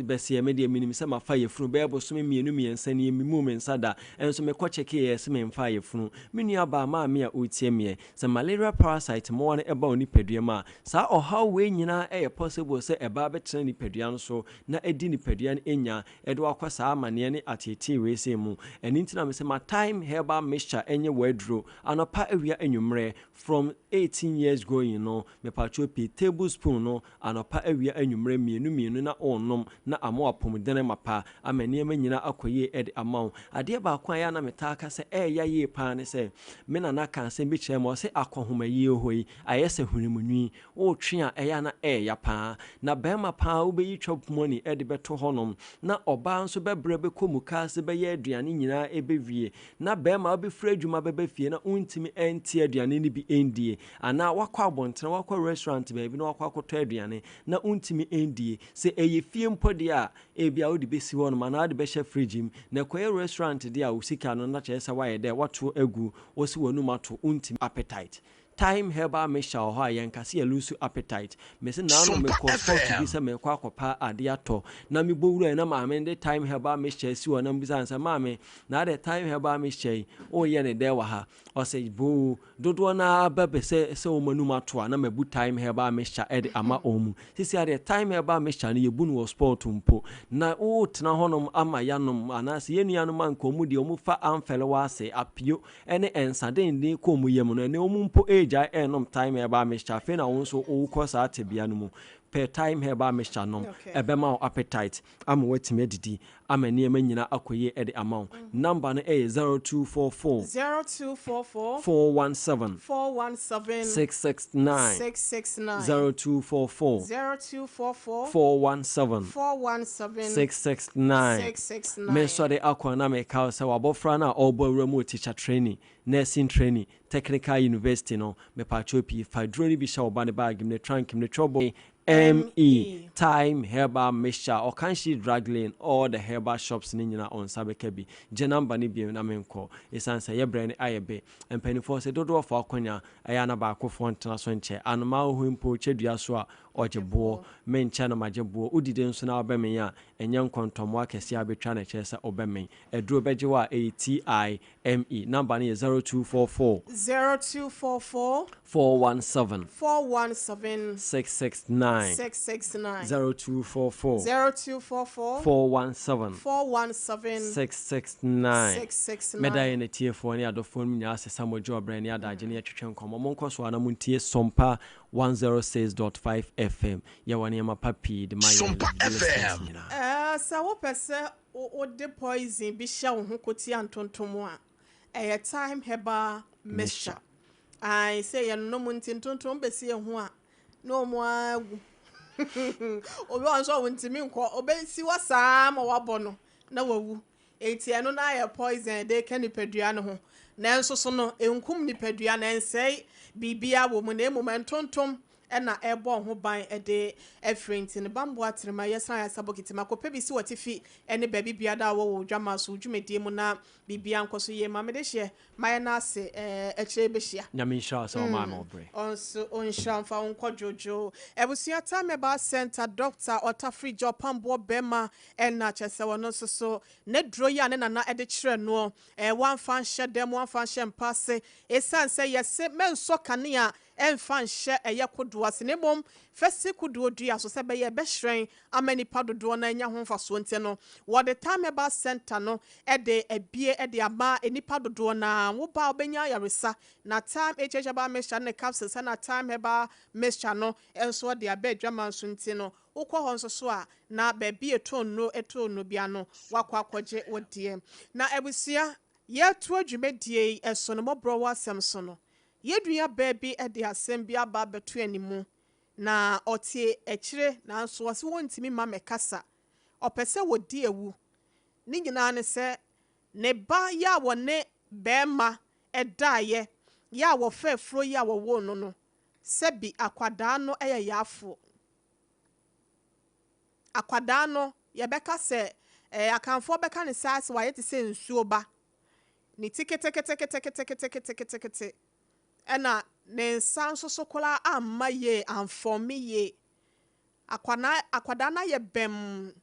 bɛseɛ me deɛ menim sɛ mafa yafunu bɛyɛ bosome mmienu mmiɛnsa nie memmuu me nsa da. Nso mekɔ kyɛkeeɛ yɛse memfaa yafunu. Me nua baa maame a ɔretie meɛ, sɛ malaria parasite mmoa no ba wo nipadua mu a, saa ɔhaw wei nyinaa ɛyɛ possible sɛ ɛba bɛtena nipadua no so na adi nipadua no nya de wo akɔ saa amaneɛ ne ateetee wei sei mu. Ɛno nti na mese ma thyme herbal mixture nyɛ w'aduro anɔpa, awia, anwummerɛ from 18 years going no, mepatwɔ pii table spoon no anɔpa, awia, anwummerɛ mmienu mmienu na wonom na ama w'apɔmudene mapa ama nneɛma nyinaa akɔ yie de ama wo. Adeɛ baako a ɛyɛ a na metaa ka sɛ ɛɛya yie paa ne sɛ me nana kaa asɛm bi kyerɛɛ me, ɔse akɔhomayie hɔ yi ayɛ sɛ hwenem nwi, Woretwe a, ɛyɛ a na ɛyɛ ya paa. Na barima paa wobɛyi chop money de bɛto hɔnom, na ɔbaa nso bɛbrɛ bɛkɔ mukaase bɛyɛ aduane nyinaa ɛbɛwie, na barima wobɛfiri adwuma bɛba fie na wontumi nte aduane no bi ndie, anaa woakɔ abɔntene, woakɔ restaurant baabi na woakɔ akɔtɔ aduane na wontumi ndie. Sɛ ɛyɛ fie mpo deɛ a, ebia wode bɛsi hɔnom anaa wode bɛhyɛ fridge mu. Na ɛkɔyɛ restaurant deɛ a, wo sika no na kyerɛ sɛ woayɛ dɛ, woato agu, wose w'anum ato, wontumi appetite. Thyme herbal mixture wɔ hɔ a yɛnka sɛ yɛ lose appetite. Mese naano Sompa mekɔɔ spot bi FM. sɛ merekɔ akɔpa adeɛ atɔ na mebɔ wuraeɛ na maame no de thyme herbal mixture asi hɔ na mebisa no sɛ maame na adɛ thyme herbal mixture yi woreyɛ ne dɛn wɔ ha? Ɔse boo dodoɔ no ara ba bɛ sɛ sɛ wɔn anum ato a na mabu thyme herbal mixture de ama wɔn. Sisi adeɛ thyme herbal mixture no yɛbu no wɔ spot mpo na woretena hɔnom ama yɛanom anaasɛ yɛn nuanom anka wɔn deɛ wɔfa amfɛle ase apio ne nsa denden kɔ wɔn yam no, ɛnnɛ wɔn mpo regyae renom thyme herbal mixture. Afei na wo nso worekɔ saa tebea no mu. Pɛ thyme herbal mixture nom. Ɛbɛma wo appetite ama woatumi adidi ama nneɛma nyinaa akɔ yie de ama wo. Number no yɛ 0244 0244 417 417 669. 669 0244 0244 417 417 669. 669. Mesɔre akɔ na meka wo sɛ wabɔfra no a ɔrebɔ awura mu wɔ teacher training, nursing training, technical university no, mepaakyɛw pii fa duro no bi hyɛ wo ba ne bag mu, ne trunk mu, ne twɔbɔ ME Thyme Herbal Mixture, Ɔkanhye Drug Lane, all the herbal shops ne nyinaa wo nsa bɛka bi. Gye number no bio na menkɔ. Ɛsiane sɛ yɛ berɛ no ayɛ be. Mpanimfoɔ sɛ dodoɔ fa akɔnya, ɛyɛ a na baakofoɔ ntena so nkyɛ. Anomaa wɔ hɔ mpo kyɛ dua so a ɔgye boɔ. Menkyɛ no magye boɔ. Wodidi nso na wobɛmee a, ɛnyɛ nkɔntɔmmoa kɛseɛ a wobɛtwa no kyerɛ sɛ wobɛmee. Aduro bɛgye wo a ɛyɛ TIME. Number no yɛ 0244 0244 417 417 669. 669. 0244 0244 417 417 669. 669. Mɛda yɛn atiefoɔ ne adɔfoɔ no nyinaa sɛ sɛ mogye ɔbrɛ ne adagye ne yɛtwetwe nkɔmmɔ. Monkɔ so a na montie Sompa 106.5 FM. Yɛwɔ nneɛma pa pii de ma yɛn Sompa listeners FM. nyinaa. Sɛ wopɛ sɛ wode poison bi hyɛ wo ho kɔtia ntontom a, ɛyɛ thyme herbal mixture. Ai, sɛ yɛnonom nti ntontom bɛsi yɛn ho a na ɔmo agu obi wɔ nso a wɔntumi nkɔ, obɛsi hɔ saa ma wabɔ no na wawu. Eti ɛno na ayɛ poison de ka nipadua no ho, nanso so no nkum nipadua na nsɛe biribiara wɔ mu, na mmom ntontom ɛna ɛbɔ ho ban ɛde afiri. Nti ne bamboa terema yɛsan yɛ asabɔ kitima kɔpɛ bi si wɔ tifi ɛne baabi biara a wɔwɔ dwama so dwumadie mu na biribiara nkɔ so yie. Maame de hyɛ mayɛ n'ase akyire bɛhyia. Nyame nhyira wo sɛ ɔmaa me ɔbrɛ. Ɔnso ɔnhyira mfa wo nkɔ dwodwo. Abusua, Time Herbal Center doctor Ɔtafiri gya ɔpamboɔ bɛrima ɛna kyerɛ sɛ ɔno nso so ne duro yi a ne nana ɛde kyerɛ noɔ wamfa nhyɛ dɛm, wamfa nhyɛ mpa ase, ɛsiane sɛ yɛse mɛnsɔ kanea ɛmfa nhyɛ ɛyɛ kodoɔ ase, na mmom fɛsi kodoɔ dua so sɛ ɛbɛyɛ ɛbɛhyerɛn ama nipa dodoɔ no anya ho mfasoɔ. Nti no wɔde Time Herbal Center no ɛde abie ɛde ama nipa dodoɔ na woba a wobɛnya ayaresa. Na Time HH Herbal Mixture ne capsules ɛna Time Herbal Mixture no nso de aba adwama nso. Nti no wokɔ hɔ nso so a na baabi ɛtɔ nnuro ɛtɔ nnuro bia no wakɔ akɔgye wo deɛ. Na abusua, yɛto adwumadie yi ɛso no, mmɔborɔ wɔ asɛm so no, yɛdua baa bi de asɛm bi aba abɛto animu na ɔte akyire, nanso ɔsɛ wɔntumi ma mɛkasa. Ɔpɛ sɛ wɔdi ewu ne nyinaa ne sɛ ne ba yɛ a wɔne bɛrima ɛdaeɛ yɛ a wɔfɛ afuro yi a wɔwɔ no, sɛbi akwadaa no yɛ yaafoɔ. Akwadaa no yɛbɛka sɛ Akanfoɔ bɛka ne saa sɛ wayɛ te sɛ nsuo ba ne ti keteketeketeketeketekete, ɛna ne nsa nso so koraa amma yie, amfɔme yie. Akwadaa no ayɛ bɛm,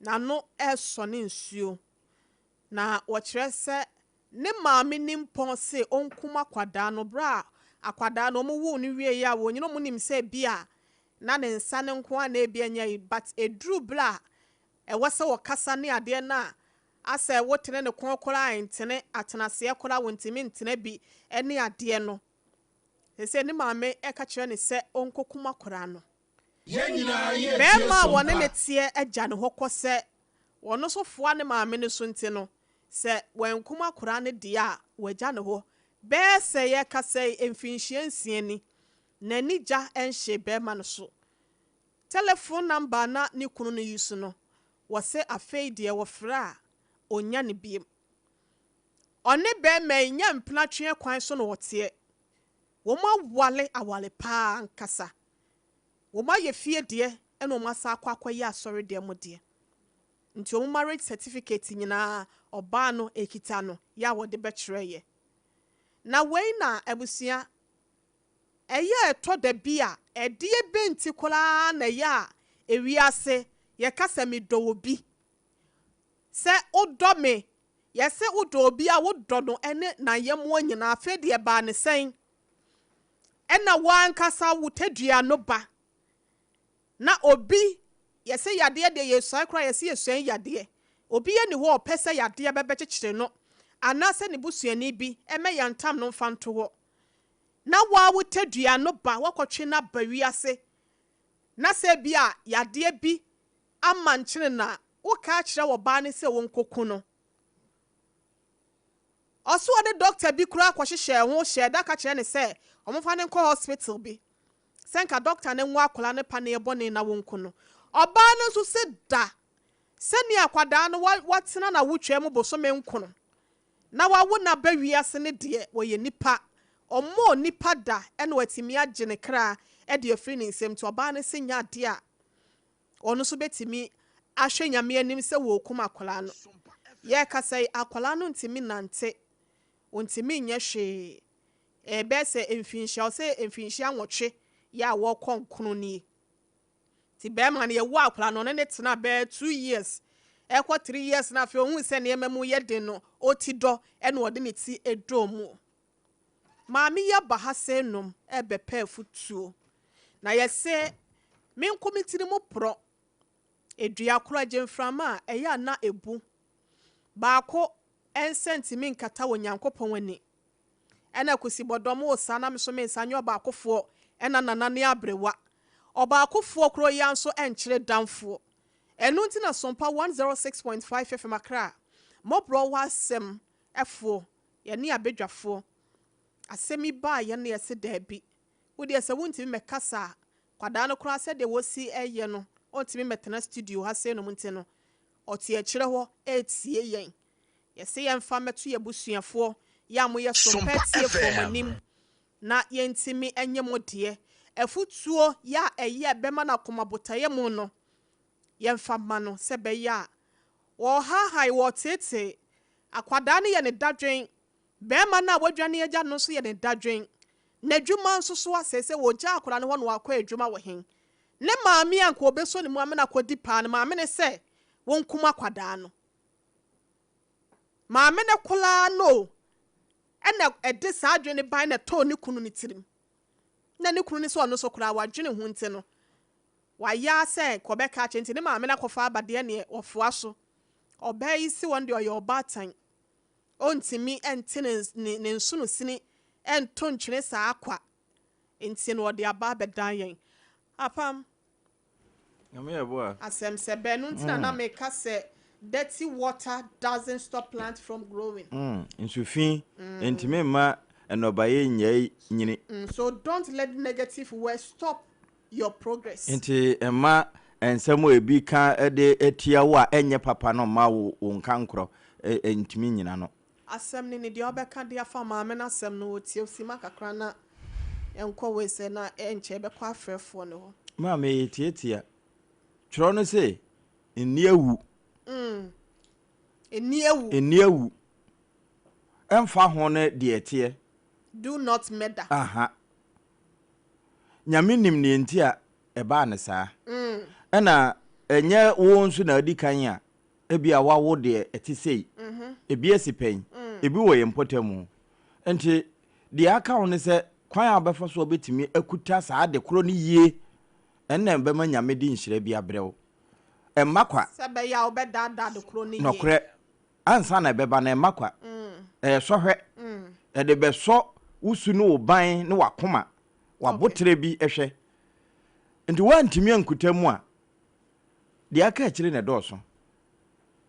n'ano ɛresɔ ne nsuo, na wɔkyerɛ sɛ ne maame ne mpɔn se ɔnkum akwadaa no. Berɛ a akwadaa no ɔmo woo no wie yi a wɔnyina ɔmo nim sɛ bi a na ne nsa ne nko a na ebi anya yi, but eduru berɛ a ɛwɔ sɛ wɔkasa ne adeɛ no a asɛ wotene ne kɔn koraa ntene atenaseɛ koraa wɔntumi ntena bi ne adeɛ no, sɛ ne maame ɛka kyerɛ ne sɛ ɔnkɔkum akwadaa no. Yɛn nyinaa yɛ Bɛrima a wɔne ne teɛ agya ne hɔ kɔ sɛ wɔno nso foa ne maame no so. Nti no sɛ wɔnkum akwadaa no deɛ a wɔagya ne hɔ bɛɛ sɛ yɛka sɛ mfinhyia 6 ni, n'ani gya nhyɛ bɛrima no so. Telephone number na ne kunu no yi so no, wɔsɛ afei deɛ wɔfrɛ a ɔnya ne biem. Ɔne bɛrima yi nya mpenatweɛ kwan so na wɔteɛ. Wɔn awale awale paa nkasa, wɔn ayɛ fie deɛ ɛna wɔn asa akɔ akɔyɛ asɔre deɛ mo deɛ. Nti wɔn marriage certificate nyinaa ɔbaa no ekita no yɛ a wɔde bɛkyerɛ yɛ. Na wei na abusua. Ɛyɛ a ɛtɔ da bi a, ɛdeɛ bɛn nti koraa na ɛyɛ a ewiase yɛka sɛ medɔ obi? Sɛ wodɔ me, yɛse wodɔ obi a wodɔ no ne n'ayɛmmoa nyinaa, afei deɛ ɛbaa ne sɛn? Ɛna wo ankasa wo tadua no ba Na obi, yɛse yadeɛ deɛ yɛsuae koraa yɛse yɛsuae yadeɛ. Obi ɛni hɔ a ɔpɛ sɛ yadeɛ bɛbɛkyekyere no anaasɛ ne busuani bi ɛmɛ yantam no mfa nto hɔ. Na woa wo tadua no ba woakɔtwe no aba wiase na sɛ ebia yadeɛ bi ama nkyene no a, woka akyerɛ ɔbaa no sɛ ɔnkɔku no. Ɔse ɔne doctor bi koraa kɔhyehyɛɛ ho hyɛɛ da ka kyerɛ no sɛ wɔmfa no nkɔ hospital bi sɛ nka doctor no nwo akwadaa no paneɛ bɔne na wonku no. Ɔbaa no nso se da sɛnea akwadaa no watena n'awotwaa mu bosome nkono na wawo no aba wiase no deɛ wɔyɛ nipa, ɔmmɔɔ nipa da na watumi agye ne kra de afiri ne nsam nti ɔbaa no se nyɛ adeɛ a Ɔno nso bɛtumi ahwɛ Nyame anim sɛ wɔrekum akwadaa no. Yɛrekasa yi, akwadaa no ntumi nnante, ɔntumi nyɛ hwee. Ɛbɛyɛ sɛ mfinhyia, ɔsɛ mfinhyia nwɔtwe yɛ a wɔrekɔ nkono nie. Nti bɛrima no, yɛwoo akwadaa no, ɔne no tenaa bɛyɛ 2 years, ɛrekɔ 3 years no, afei ɔhuu sɛ nneɛma mu yɛ den no, ɔti dɔ ɛna ɔde ne ti dɔɔ mu. Maame yi aba ha sɛ nom ɛrebɛpɛ afutuo. Na yɛsɛ me nko me tiri mu porɔ. Edua koro agye mframa a ɛyɛ a na ebu. Baako nsa ntumi nkata wɔ Nyankopɔn ani. Ɛna kusi bɔdɔm wɔ saa na me so me nsa nyɛ ɔbaakofoɔ ɛna nana ne aberewa. Ɔbaakofoɔ koro yi nso nkyerɛ damfoɔ. Ɛno nti na Sompa 106.5 FM Accra mmɔborɔ wɔ asɛm ɛfoɔ yɛne abadwafoɔ. Asɛm yi baa yɛn no yɛse daabi. Wodeɛ sɛ wontumi mmɛkasa a, kwadaa no koraa sɛdeɛ wɔsi ɛyɛ no, ɔntumi mmɛtena studio ha sei nom nti no, ɔte akyire hɔ ɛretie yɛn. Yɛse yɛmfa mmɛto yɛn abusuafoɔ yɛ a moyɛ Sompa atiefoɔ mo anim na yɛntumi nyɛ mo deɛ. Afutuo yɛ a ɛyɛ bɛma no akoma botaeɛ mu no, yɛmfa mma no sɛ ɛbɛyɛ a wɔhahae, wɔteetee. Akwadaa no yɛ ne dadwen. Bɛrima no a wadwane agya no nso yɛ ne dadwen. N'adwuma nso so asɛe sɛ wɔgya akwadaa no hɔ na wakɔ adwuma wɔ hen. Ne maame a nka ɔbɛsɔ ne mu amena akɔdi paa no, maame ne sɛ wɔnkum akwadaa no. Maame no koraa no ɛna ɛde saa adwene ban na ɛtɔɔ ne kunu ne tirim. Na ne kunu ne sɛ ɔno nso koraa wadwene ho nti no, wayɛ sɛ kɔbɛka akyɛ nti ne maame no akɔfa aba deɛ neɛ ɔfoa so. Ɔbaa yi si wɔn deɛ ɔyɛ ɔbaatan. Ɔntumi nte ne nsono sini nto ntwene saa akwa. Nti no ɔde aba abɛdan yɛn. Apam. Nyame yɛ boa. Asɛm sɛ bɛn no nti na na meka sɛ dirty water doesn't stop plant from growing. Nsufi ntumi mma nnɔbaeɛ nyɛe nyini. So don't let negative words stop your progress. Nti mma nsɛm a ebi ka de atia wo a ɛnyɛ papa no mma wo wo nka nkorɔ ntumi nyina no. Asɛm no ni, deɛ ɔbɛka de afa maame no asɛm no, ɔtie osima kakra na ɛnkɔ wei sɛ na ɛnkyɛ ɛbɛkɔ afrɛfoɔ no hɔ. Maame yɛ tietia. Twerɛ no se, nni awu. Nni awu. Nni awu. Ɛmfa ho ne deɛ ɛteɛ. Do not murder. Aha. Nyame nim neɛ nti a ɛbaa no saa. Ɛna ɛnyɛ wo nso na adi kan a ebi a wawo deɛ ɛte sei. Ebi asi pɛn. Ebi wɔ yɛn mpɔtam. Nti deɛ aka wo ne sɛ kwan a wobɛfa so a wobɛtumi akuta saa ade korɔ no yie, ɛnna ɛbɛma Nyame de nhyira bi abrɛ wo. Ɛmma kwa. Sɛ ɛbɛyɛ a wobɛdaadaa ade korɔ no yie. Nɔkorɛ. Ansa na ɛbɛba no, ɛmma kwa. Ɛyɛ sɔhwɛ. Ɛde bɛsɔ wo su ne wo ban ne w'akoma, w'aboterɛ bi hwɛ. Nti woantumi ankuta mu a, deɛ aka akyire na ɛdɔɔso.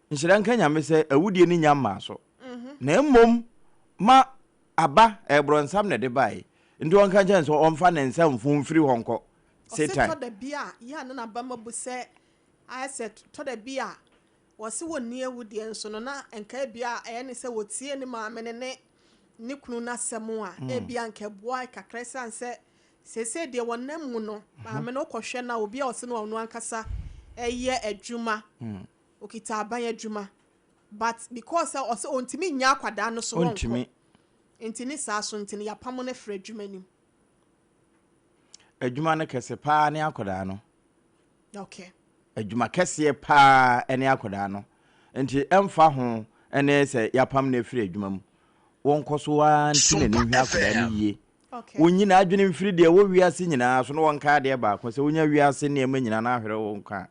Nhyira nka Nyame sɛ awudie no nnya mmaa so. Na mmom ma aba, ɛyɛ borɔnsam na ɛde baeɛ. Nti ɔnka nkyerɛ no sɛ ɔmfa ne nsa mfu mfiri hɔ nkɔ. Ɔse Satan. tɔ da bi a, yɛ a na n'aba mu abu sɛ ayɛ sɛ tɔ da bi a wɔse wɔnni awu deɛ nso no na nka ebia ɛyɛ ne sɛ wɔtie ne maame no ne ne kunu no asɛm a, ebia nka ɛboa kakra ɛsiane sɛ seesei deɛ wɔnam mu no, maame no wokɔhwɛ no a, obi a ɔse no ɔno ankasa ɛyɛ adwuma, okita aban adwuma, but because sɛ ɔsɛ ɔntumi nnya akwadaa no so wɔnkɔ. Ɔntumi. Nti ne saa so nti no yɛapam no afiri adwuma nim. Adwuma no kɛse paa ne akwadaa no. Okay. Adwuma kɛseɛ paa ne akwadaa no. Nti ɛmfa ho ne sɛ yɛapam no afiri adwuma mu, wɔnkɔ so ara nte n'ani Sompa nhwɛ akwadaa no FM. yie. Okay. Wɔnyi n'adwene mfiri deɛ ɛwɔ wiase nyinaa so na wɔnkae adeɛ baako, sɛ wonya wiase nneɛma nyinaa na ahwere wo nkwa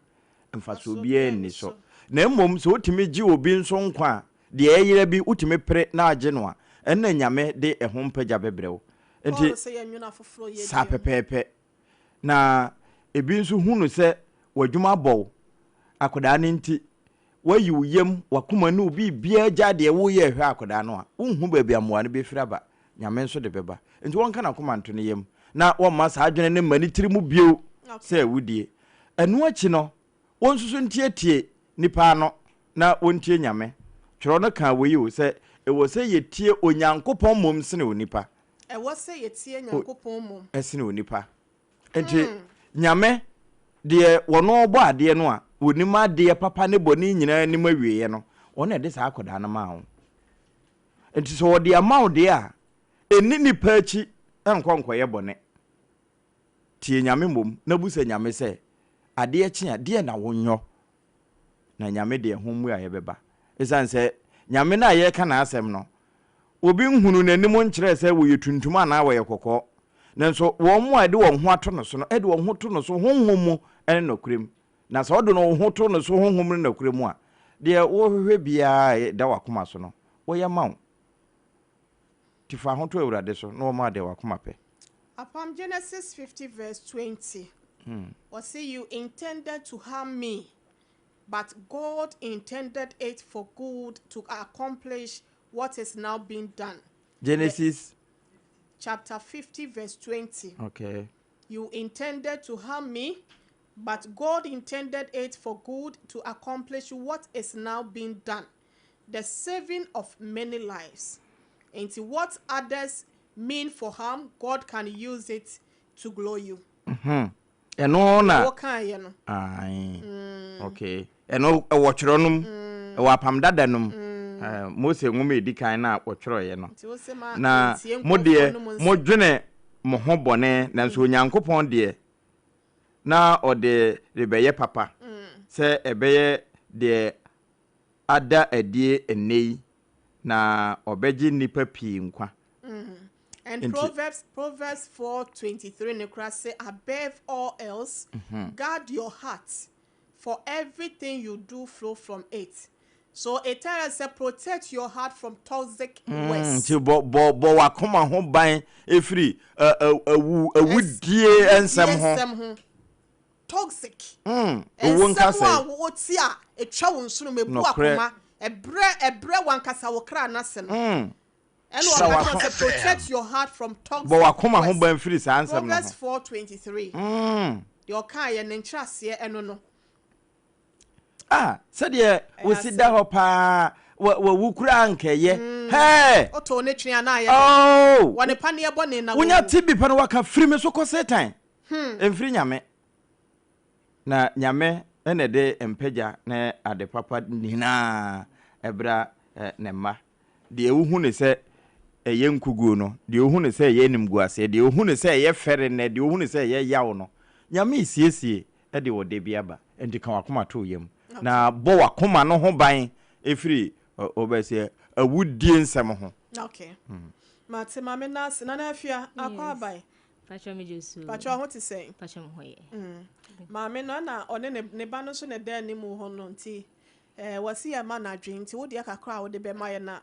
a, mfasoɔ Mfasoɔ biara biara nni nni so. so. Na mmom sɛ wotumi gye obi nso nkwa a, deɛ ɛyera bi wotumi pere na agye no a, ɛnna Nyame de ɛho mpagya bɛbrɛ wo. Paul Nti sɛ yɛnnwene afoforɔ yɛ saa deɛ ho. pɛpɛɛpɛ. Na ebi nso hu no sɛ w'adwuma abɔ wo, akwadaa no nti, woayi wo yam, w'akoma ne wo biribiara gyae deɛ woreyɛ rehwɛ akwadaa no a, wonhu baabi a mmoa no bɛfiri aba. Nyame nso de bɛba. Nti wɔnka n'akoma nto ne yam na wɔmma saa adwene no mma ne tiri mu bio sɛ awudie. Ɛno akyi no, wɔnsusu ntietie nnipa ano na wɔntie Nyame. Twerɛ no kaa wei o, sɛ ɛwɔ sɛ yɛtie Onyankopɔn mmom sene onipa. Ɛwɔ sɛ yɛtie Nyankopɔn mmom. Sene onipa. Nti Nyame, deɛ ɔno ɔbɔ adeɛ no a, ɔnim adeɛ papa ne bɔne nyinaa nim awieɛ no, ɔno na ɛde saa akwadaa no maa wo. Nti sɛ ɔde ama wo deɛ a, ɛnni nnipa akyi nkɔ nkɔyɛ bɔne. Tie Nyame mmom na busa Nyame sɛ, adeɛ kye a, deɛ na wonyɔ? Na Nyame de ɛho mmuaeɛ bɛba. Esiane sɛ Nyame no a yɛreka n'asɛm no, obi nhunuu n'anim nkyerɛɛ sɛ wɔyɛ tuntum anaa wɔyɛ kɔkɔɔ. Nanso wɔn a ɛde wɔn ho ato no so no de wɔn ho to no so honhom mu ne nɔkorɛ mu. Na sɛ wode wo ho to no so honhom ne nɔkorɛ mu a, deɛ worehwehwɛ biara a ɛda w'akoma so no, wɔyɛ ma wo. Nti fa ho to Awurade so na ɔma wo deɛ w'akoma pɛ. Apam Genesis 50 verse 20 ɔse you intended to harm me but God intended it for good to accomplish what is now being done. Genesis chapter 50 verse 20. Okay. You intended to harm me, but God intended it for good to accomplish what is now being done, the saving of many lives. Nti what others mean for harm, God can use it to glow you. Ɛno na. Deɛ wokaeɛ no. Ae. Okay. Ɛno ɛwɔ twerɛ no mu. Ɛwɔ apam dada no mu. Mose nwoma a ɛdi kan no a wɔtwerɛeɛ no. Nti wose ma Na yɛntie mo deɛ nkurɔfoɔ no mu nsɛm. modwene mo ho bɔne, nanso Onyankopɔn deɛ na ɔde rebɛyɛ papa, sɛ ɛbɛyɛ deɛ ada adie ɛnnɛ yi, na ɔbɛgye nnipa pii nkwa. And Nti. Proverbs Proverbs 4:23 no koraa se above all else guard your heart for everything you do flow from it. So it tells us sɛ protect your heart from toxic words. Nti bɔ bɔ bɔ w'akoma ho ban firi ɛ ɛ awu awudie nsɛm ho. Nsɛm ho. Toxic. Owu Nsɛm nkasɛe. a wote a etwa wo nsono mu, ebu Nokorɛ. akoma, ɛbrɛ ɛbrɛ w'ankasa wo kra no ase no. Ɛna Hyɛ ɔka w'ako- kyerɛ sɛ protect your heart from toxic Bɔ w'akoma ho words. ban firi saa nsɛm no ho. Proverbs 4:23. Deɛ ɔkaeɛ ne nkyerɛaseɛ ɛno no. Ah, sɛdeɛ Ɛyɛ wosi da asɛm. hɔ paa, wa wawu koraa nkɛyɛ. Hɛɛ! Ɔtɔɔ ne twene anaa ayɛ dɛ. Oh! Wɔ ne paneɛ bɔne na Wonya wawu. te bi pɛ no waka firi me so kɔ Satan. Ɛmfiri Nyame. Na Nyame na ɛde mpagya ne ade papa nyinaa bra ne mma. Deɛ wohu no sɛ ɛyɛ nkuguo no, deɛ wohu no sɛ ɛyɛ animguaseɛ, deɛ wohu no sɛ ɛyɛ fɛre nnɛ, deɛ wohu no sɛ ɛyɛ yaw no, Nyame resiesie de ɔdɛ bi aba. Enti ka w'akoma to wo yam, na bɔ w'akoma no ho ban firi wobɛsɛ awudie nsɛm ho. Okay. Mate Maame Nurse, Nana Afia, akɔ aban. Pacho me Jesu. Pacho ho te sɛn? Pacho me ho yɛ. Maame no na ɔne ne ne ba no nso na ɛda anim hɔ no nti eh, wɔsi yɛ ma no adwene nti wo deɛ kakra a wode bɛma yɛ na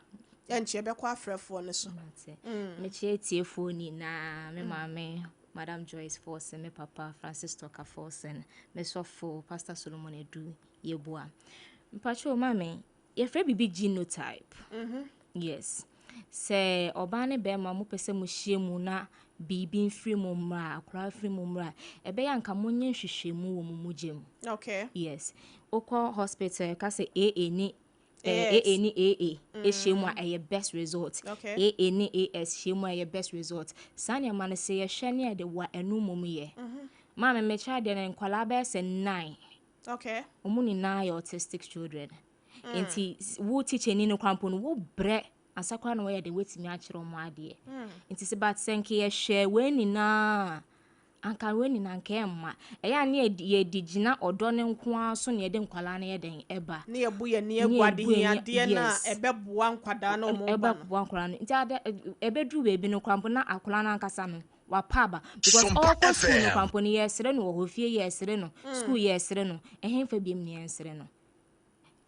ɛnkyɛ bɛkɔ afrɛfoɔ no so. Mate. Mekyia atiefoɔ nyinaa, me maame Madam Joyce Forson, me papa Francis Tucker Forson, me sɔfo Pastor Solomon Edu Yeboah. Mpacho maame, yɛfrɛ biribi genotype. Yes. Sɛ ɔbaa ne bɛrima mopɛ sɛ mohyia mu na biribi mfiri mu mmra, akwaraa mfiri mu mmra, ɛbɛyɛ anka monyɛ nhwehwɛmu wɔ mo mogya mu. Okay. Yes. Wokɔ hospital ɛka sɛ AA ne AS. AA ne AA ɛhyia mu a ɛyɛ best result. Okay. AA ne AS hyia mu a ɛyɛ best result. Saa nneɛma no sɛ yɛhwɛ ne yɛde wa ɛno mmom yɛ. Maame mekyerɛ adeɛ no nkwadaa bɛyɛ sɛ nine. Okay. Wɔn nyinaa yɛ autistic children. Nti wo teacher ni no kora mpo no wo brɛ ansa koraa na wɔyɛ de woatumi akyerɛ wɔn adeɛ. Nti sɛ but sɛ nka yɛhwɛ wei nyinaa a. Anka wei nyinaa anka ɛmma. Ɛyɛ a ne yɛde gyina ɔdɔ no nko ara so na yɛde nkwadaa no yɛ dɛn ɛba. Ne yɛbu yɛn ani agu adehiadeɛ no a ɛbɛboa nkwadaa no wɔn ba no. Ɛbɛboa nkwadaa no. Nti ada ɛbɛduru baabi no koraa mpo na akwadaa no ankasa no wapa aba. Because ɔrekɔ school no koraa mpo no yɛresere no wɔ hɔ, fie yɛresere no, school yɛresere no, ɛhenfa biom na yɛnsere no?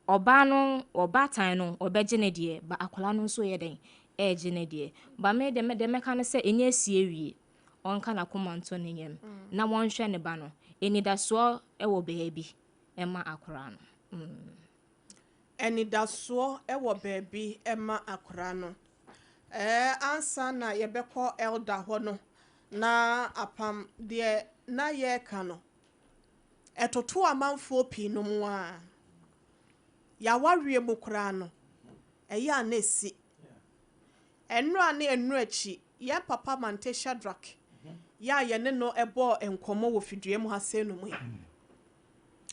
Ɔbaa no, ɔbaatan no, ɔbɛgye ne deɛ, but akwadaa no nso yɛ dɛn? Ɛregye ne deɛ. But me deɛ, deɛ mɛka ne sɛ, ɛnyɛ asie wie. Ɔnka n'akoma nto ne yam na wɔnhwɛ ne ba no. Anidasoɔ wɔ baabi ma akwadaa no. Mm. Anidasoɔ wɔ baabi ma akwadaa no. Ɛɛ, ansa na yɛbɛkɔ elder hɔ no, na apam deɛ na yɛreka no, ɛtoto amanfoɔ pii nom a, yɛawareɛ mu koraa no, ɛyɛ a na ɛsi. Ɛnora ne ɛnora akyi, yɛn papa Mante Shadrack yɛ a yɛne no bɔɔ nkɔmmɔ wɔ fidua mu ha sei nom yi.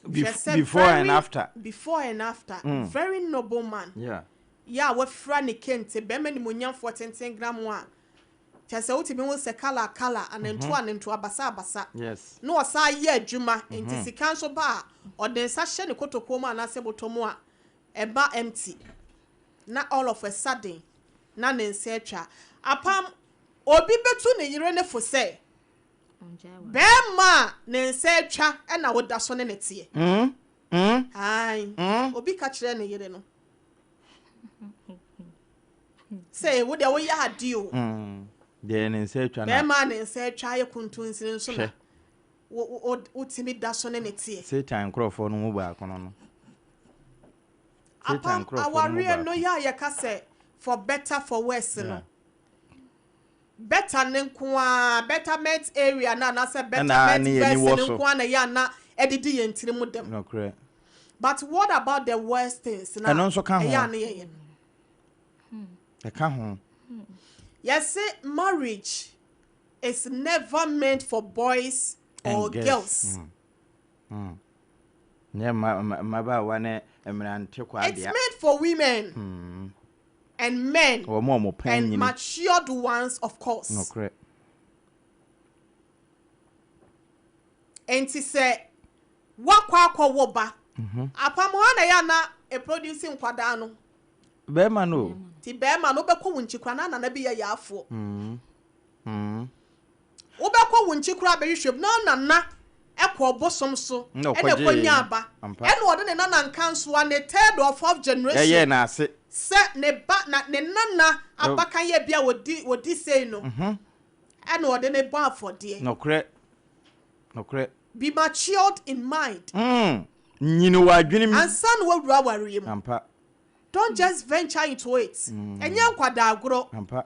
Hwɛ sɛ Before and very after. before and after, very noble man Yeah. yɛ a wafira ne kente, bɛrima nimonyamfoɔ tenten gram a kyerɛ sɛ wotumi hu sɛ colour colour, anantuo anantuo, abasa abasa. Yes. Na ɔsan yɛ adwuma, nti sika nso ba a, ɔde nsa hyɛ ne kotokuo mu anaasɛ bɔtɔ mu a, ɛba empty. Na all of a sudden, na ne nsa atwa. Apam, obi bɛtu ne yere no fo sɛ, bɛrima a ne nsa atwa na woda so ne ne teɛ. Ae, obi ka kyerɛ ne yere no sɛ, wo deɛ woyɛ adeɛ o. Deɛ ne nsa atwa na. Bɛrima a ne nsa atwa ayɛ kuntunsini nso na wotumi da so ne ne teɛ. Satan nkurɔfoɔ no mu baako no no. Satan Apam nkurɔfoɔ no mu awareɛ no baako. yɛ a yɛka sɛ for better for worse no. Better ne nko ara, betterment area no anaasɛ Ɛna betterment ne yɛn ani verse wɔ no so. nko ara na ɛyɛ a na ɛdidi yɛn tiri mu dɛm. Nokorɛ. But what about the worst things na Ɛno nso ka ho. ɛyɛ a na yɛyɛ no? Ɛka ho. Yɛse marriage is never meant for boys or And girls. girls. Nyɛ mmabaawa ne mmerante kwa It's dea. meant for women and men Wɔn a wɔn pɛn and nyini. matured ones of course. Nokorɛ. Nti sɛ wakɔ akɔwo ba, apam hɔ na yɛ ana eproduce nkwadaa no. Bɛrima no o. Nti bɛrima no wobɛkɔ wo nkyi koraa na nana bi yɛ yaafoɔ. Wobɛkɔ wo nkyi koraa bɛhwehwɛ mu na nana ɛkɔ ɔbosom so Na ɛna ɔkɔgyee ɛkɔnya aba. Ampa. Ɛna ɔde ne nana nkansoa ne third or fourth generation. Yɛyɛ n'ase. Sɛ ne ba na ne nana abakan yɛ bi a wɔdi wɔdi sei no. Ɛna ɔde ne bɔ afɔdeɛ. Nokorɛ. Nokorɛ. Be matured in mind. Nyini wɔ adwene mu. Ansa na wawura awareɛ mu. Ampa. Don't just venture into it. Ɛnyɛ nkwadaa agorɔ. Ampa.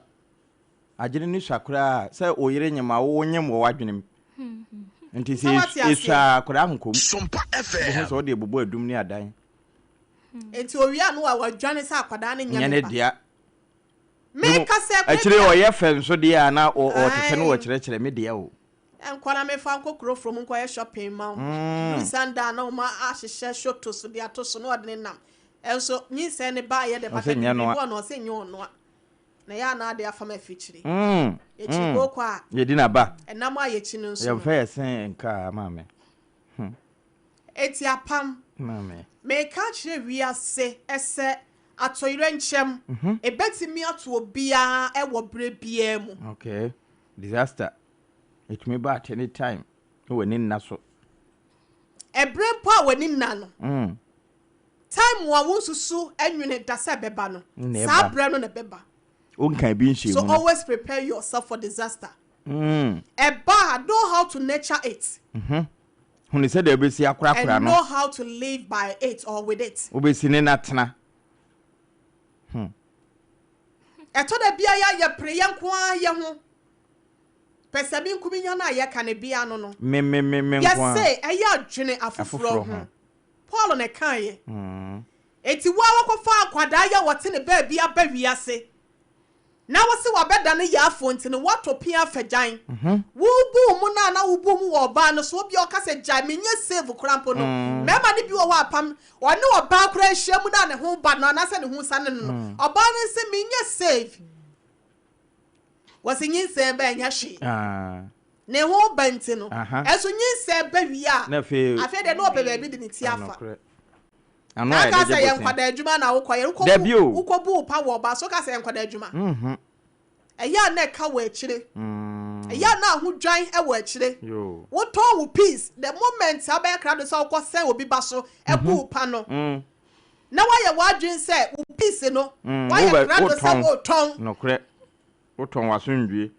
Adwene no sua koraa sɛ wo yere nyem a wo nyem wɔ w'adwene mu. Nti Sɛ sɛ wate aseɛ. esua a koraa nkɔ mu. Sompa Bohu FM. sɛ wode bobɔ adum ne adan. Nti owia no a wadwane sɛ akwadaa no nyɛ Nyɛ ne ne ba. dea. Meka sɛ kwan Akyire bi a- ɔyɛ fɛ nso deɛ a na ɔtete no Ae. wɔkyerɛkyerɛ me deɛ o. Nkɔ na mefa nkɔ kuro from nkɔyɛ shopping ma wo. Duru Sunday a na wɔn ahyehyɛ shoto so de ato so na ɔde ne nam. Ɛnso nyinsɛn ne ba yɛ de pata Ɔsɛ nyɛ noa. biribi wɔ no ɔsɛ nyɛ ɔnoa. Na yɛ ana ade afa ma afikyiri. Yɛkyi kooko a Yɛdi n'aba. ɛnam a yɛkyi no nso no. Yɛmfa yɛ sen nkaa maame. Eti apam. Maame. Meka kyerɛ wiase ɛsɛ atɔyerɛ nkyɛm. Ebetumi ato obiara ɛwɔ berɛ biara mu. Okay. Disaster. Ɛtumi ba at any time. Na w'ani nna so. Ɛberɛ mpo a w'ani nna no. Time a wo nsusu ɛnwene da sɛ ɛbɛba no. Na Saa ɛba. berɛ no na ɛbɛba. Wonka bi nhyɛ So mu no. always prepare yourself for disaster. Ɛba a know how to nurture it. Hunu sɛdeɛ wobɛsi akorakora And no. know how to live by it or with it. Wobɛsi ne natena. Ɛtɔ da bia yɛ yɛpere yɛn nko ara yɛ ho. Pɛsɛmenkominya no a yɛka ne bia no no. Me me me me nko ara. Yɛse ɛyɛ adwene afoforɔ Afoforɔ ho. ho. Paul ne kaeɛ. Enti wo a wɔkɔfa akwadaa yɛ wɔte ne baabi aba wiase. Na wɔse wabɛda ne yaafoɔ nti no woatɔ pia afagyan. Wobu mu no a na wobu mu wɔ ɔbaa no so obi a ɔka sɛ gyae menyɛ save koraa mpo no. Mmarima no bi wɔ hɔ apam ɔne ɔbaa koraa ahyia mu na ne ho ba no anaasɛ ne ho sane no no. Ɔbaa no nse menyɛ save. Wɔse nyinsɛn bɛɛ nyɛ hwee. Ah. Ne ho ba nti no. Aha. Ɛso nyinsɛn ba wie a, Na afei. afei deɛ na ɔpɛ baabi de ne ti afa. Nokorɛ. Ano a Na aka yɛde sɛ gye yɛ bosea. nkwadaa adwuma na wokɔ yɛ. Wokɔbu Dabi o. wokɔbu wo pa wɔ ɔbaa so ka sɛ yɛ nkwadaa adwuma. Mhm. Ɛyɛ a na ɛka wɔ akyire. Mm. Ɛyɛ a na ahodwan wɔ akyire. Yoo. Wotɔn wo peace the moment a wobɛyɛ krado sɛ wokɔ sɛn obi ba so bu wo pa no. Mm. Na woayɛ w'adwene sɛ wo peace no Mm, woayɛ wobɛ krado sɛ wotɔn. wotɔn. Nokorɛ. Wotɔn w'asomdwie.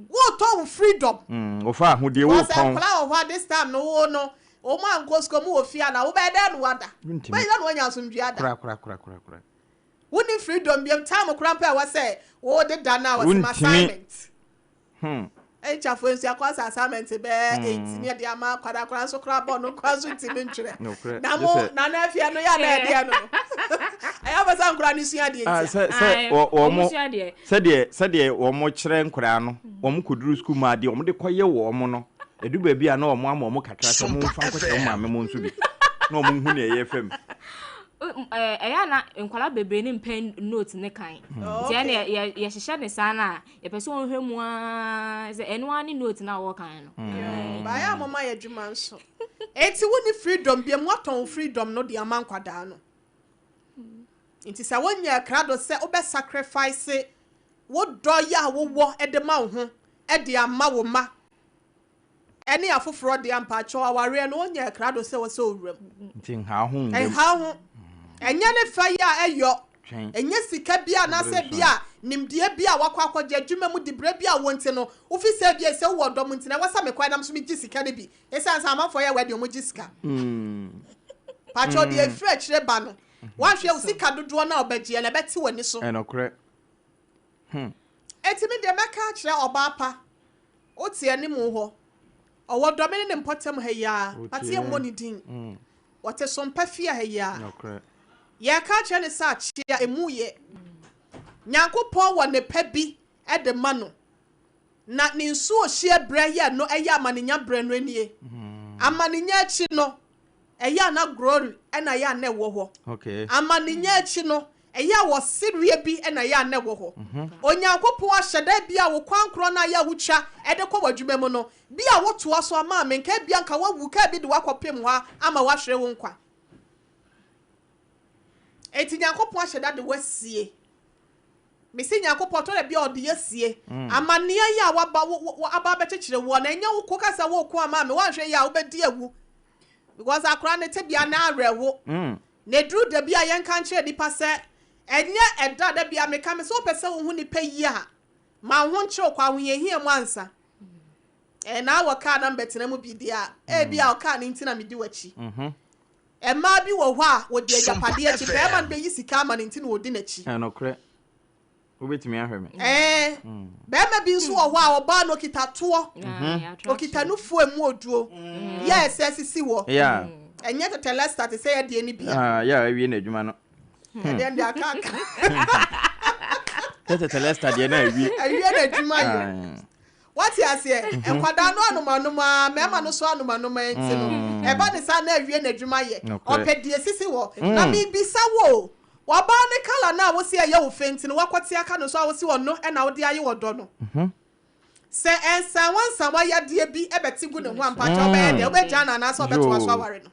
Wotɔn wo freedom. Mm, wo fa ahodie Because wotɔn. nkwadaa wɔ hɔ a this time no wo no wɔn ankɔ sukuu wɔn wɔ fie ana wobɛyɛ dɛn na wada? Wontumi. Wobɛyɛ dɛn na woanya asomdwie ada? Kora kora kora kora kora. Wonni freedom biom time koraa mpo a ɛwɔ sɛ wode da no a wɔsɛ Wontumi. assignment. Hmm. Ɛnkyafo nso akɔ sɛ assignment bɛɛ 8 ne ɛde ama akwadaa koraa nso koraa bɔ no koraa nso ntumi ntwerɛ. Nokorɛ. Na Gye mo sɛ- na na afie no yɛ a na ɛdeɛ no no. Ɛyɛ afɛ sɛ nkoraa no sua adeɛ Ah, ntia. sɛ sɛ Ae, wɔ wɔn wɔn mo sua adeɛ. sɛdeɛ sɛdeɛ wɔn kyerɛ nkwadaa no wɔn kɔduru sukuu mu adeɛ wɔn de kɔyɛ wɔn no edu baabi a na wɔn ama wɔn kakra sɛ wɔn nfa nkɔkyerɛ wɔn maame mo nso bi na wɔn nhu nea ɛyɛ fam. Ɛyɛ a na nkwadaa bebree ne mpɛ note ne kan. Nti ɛna yɛhyehyɛ ne saa no a yɛpɛ sɛ ɔnhwɛ mu ara sɛ ɛno ara ne note no a wɔkan no. Baayɛ a moma yɛ adwuma nso. Enti wonni freedom biom woatɔn wo freedom no de ama nkwadaa no. Nti sɛ wonyɛ krado sɛ wobɛ sacrifice wo dɔ yi a wowɔ de ma wo ho de ama wo mma ɛne afoforɔ deɛ mpakyɛw awareɛ no wonyɛ krado sɛ wɔ sɛ owura mu. Nti nhaa ho nwura mu. Ɛnha ho. Ɛnyɛ ne fɛ yi a ɛyɔ. Twɛn. Ɛnyɛ sika bi anaasɛ bi a nimdeɛ bi a wakɔ akɔgye adwuma mu dibrɛ bi a wɔ nti no wofi sɛ bi a sɛ wowɔ dɔm nti na ɛwɔ sɛ mekɔ ɛnam so megye sika no bi ɛsiane sɛ amanfoɔ yɛ wɔ deɛ ɔmo gye sika. Pakyɛw deɛ ɛfiri akyire ba no woahwɛ wo sika dodoɔ no a ɔbɛgyeɛ no ɛbɛte w'ani so. Ɛnokorɛ. Enti me deɛ mɛka akyerɛ ɔbaa pa wote anim hɔ ɔwɔ dɔme ne ne mpɔtam ha yi ara but yɛmmɔ ne din wɔte sompa fie ha yi ara Nokorɛ. yɛka akyerɛ ne sɛ akyea emu yɛ Nyankopɔn wɔ ne pɛ bi de ma no na ne nsuo hyeɛ berɛ yɛ no ɛyɛ amanenya berɛ no nie amanenya akyi no ɛyɛ a na glory ɛna ɛyɛ a na ɛwɔ hɔ Okay. amanenya akyi no ɛyɛ a wɔsereɛ bi ɛna ɛyɛ a na ɛwɔ hɔ Onyankopɔn ahyɛ da bi a wo kwan korɔ no a yɛ a wotwa ɛde kɔ w'adwuma mu no bi a wotoa so ama me nka bia nka woawu kaa bi de woakɔpem hɔ a ama woahwere wo nkwa enti Nyankopɔn ahyɛ da de woasie mesi Nyankopɔn tɔ da bi a ɔde yɛsie amanneɛ yi a waba wo wo aba abɛkyekyere woɔ na ɛnyɛ wo ko kasa wo ko ama me woanhwɛ yi a wobɛdi awu because akora ne tebea na awerɛho na eduru da bi a yɛnka nkyerɛ nipa sɛ ɛnyɛ ɛda da bi a meka me sɛ wopɛ sɛ wohu nipa yi a ma wo ho nkyerɛ kɔ ahohiahia mu ansa ɛna wɔ kaa na mbɛtena mu bi deɛ a ebi a ɔkaa ne nti na medi w'akyi mmaa bi wɔ hɔ a wɔdi agyapadeɛ akyi bɛrima no bɛyi sika ama ne nti na wɔdi n'akyi Ɛnokorɛ. Wobɛtumi ahwɛ me. ɛɛ bɛrima bi nso wɔ hɔ a ɔbaa no okita toɔ okita nufuo emu oduo yɛ ɛsɛ sisi wɔ Yeah. ɛnyɛ tete lester te sɛ yɛdeɛ no bia Ah, yeah, awie n'adwuma no. ɛdeɛ deɛ aka aka Sɛ tete Lester deɛ na awie. awie n'adwuma yɛ Ah. wate aseɛ nkwadaa no anomanoma a mmarima no so anomanoma nti no ɛba ne saa na awie n'adwuma yɛ Nokorɛ. ɔpɛ deɛ sisi wɔ na mebisa wo wɔbaa ne colour no a wosi ɛyɛ wo fɛ nti no wakɔte aka no so a wosi ɔno ɛna wode ayɛ wɔ dɔ no sɛ ɛnsanwa nsanwa yadeɛ bi ɛbɛte gu ne ho ampakyɛ wobɛyɛ deɛ wobɛgya no anaasɛ ɔbɛtoa so Yoo. aware no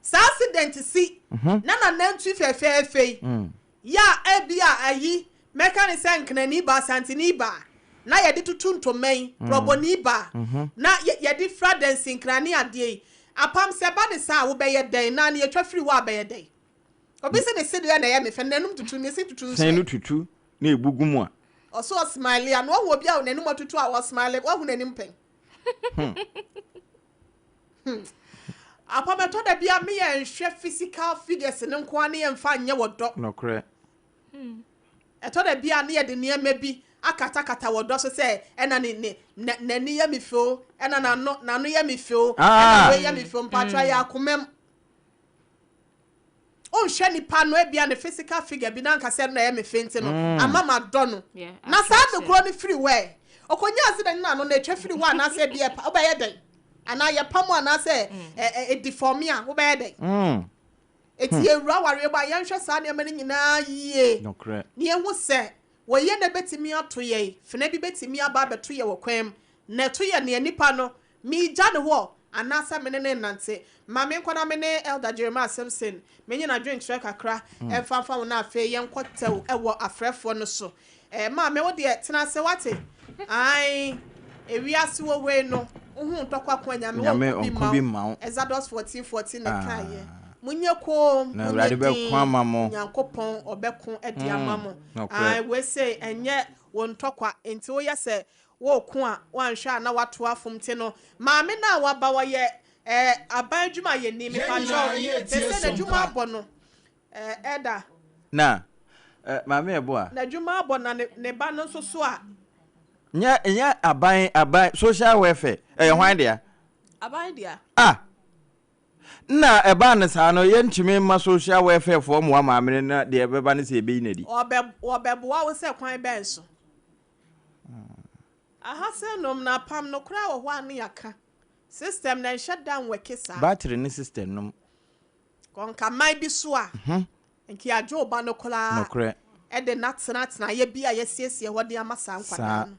saa accident si na nanantu fɛfɛɛfɛ yi yɛ a ebi a ayi mɛka ne sɛ nkenani ba asanteni ba na yɛde tutu ntoma yi prɔbɔni ba na yɛde fira dansinkran ne adeɛ yi apam sɛ ba ne saa a wobɛyɛ dɛn na ne yɛtwa firi hɔ a bɛyɛ dɛn obi sɛ ne se deɛ na ɛyɛ me fɛ n'anum tutu ne se tutu nso Sɛn no ɛ. tutu na ebu gu mu a. Ɔso ɔsmile a na wahu obi a n'anim atutu a ɔsmile wahu n'anim pɛn. Apam ɛtɔ da bi a meyɛ nhwɛ physical figures ne nko ara ne yɛmfa nyɛ wɔ dɔ. Nokorɛ. Ɛtɔ da bi a ne yɛde nneɛma bi akatakata wɔ dɔ so sɛ ɛna ne ne n'ani yɛ me fɛ o ɛna n'ano n'ano yɛ me fɛ o ɛna wei yɛ me fɛ o mpatwa yɛ akoma mu. Wonhwɛ nipa no ebia ne physical figure bi na anka sɛ no na ɛyɛ me fɛ nti no ama ma dɔ no. Na saa de korɔ no firi hɔ ɛ ɔkɔnya accident no ano na atwa firi hɔ anaasɛ ebi ɛpa wobɛyɛ dɛn anaa yɛpam anaasɛ ɛ ɛ deform a wobɛyɛ dɛn. Eti yɛwura awareɛ mu a yɛnhwɛ saa nneɛma no nyinaa yie. Nokorɛ. Ne yɛhu sɛ wɔyɛ na bɛtumi ato yɛn fena bi bɛtumi aba abɛto yɛ wɔ kwan mu. Na ɛto yɛ nea nipa no, meegya no hɔ anaasɛ me ne no nnante. Ma menkɔ na me ne Elder Jeremiah Simpson menye no adwenkyerɛ kakra mfa mfa ho na afei yɛnkɔ tɛw wɔ afrɛfoɔ no so. Eh, maame wo deɛ tena ase wate. Ae, ewiase wɔ wei no, wohu ntɔkwa ko a Nyame Nyame ɔnko bi ɔnko bi mma mma wo. wo. Exodus 14 14 na ɛkaeɛ. Ah. Monyɛ koom, Na monyɛ Awurade bɛko dinn, ama mo. Onyankopɔn ɔbɛko de ama mo. Nokorɛ. Ae, wei sei ɛnyɛ wo ntɔkwa, nti woyɛ sɛ Woreko a woanhwɛ a na woato afom nti no maame no a waba ɔyɛ eh aban adwumayɛni Yɛn mepakyɛw nyinaa yɛretie sɛsɛ n'adwuma Sompa. abɔ no eh Elder. Na eh maame ɛboa. N'adwuma abɔ na ne ne ba no nso so a. Nyɛ nyɛ aban aban social welfare ɛyɛ hwan dea? Aban dea. Ah! Nna ɛbaa no saa no yɛntumi mma social welfare foɔ mmoa maame no na deɛ ɛbɛba ne sɛ yɛbɛyi no adi. Ɔbɛ wɔbɛboa wo sɛ kwan bɛn so? Aha sɛ nom na apam no koraa wɔ hɔ a ne yɛaka. System no ɛnhyɛ da nwɛke saa. Battery ne system nom. Kɔ nka man bi so a, nka yɛagye wo ba no koraa Nokorɛ. de no atena atenaeɛ bi a yɛasiesie hɔ de ama saa nkwadaa Saa. no.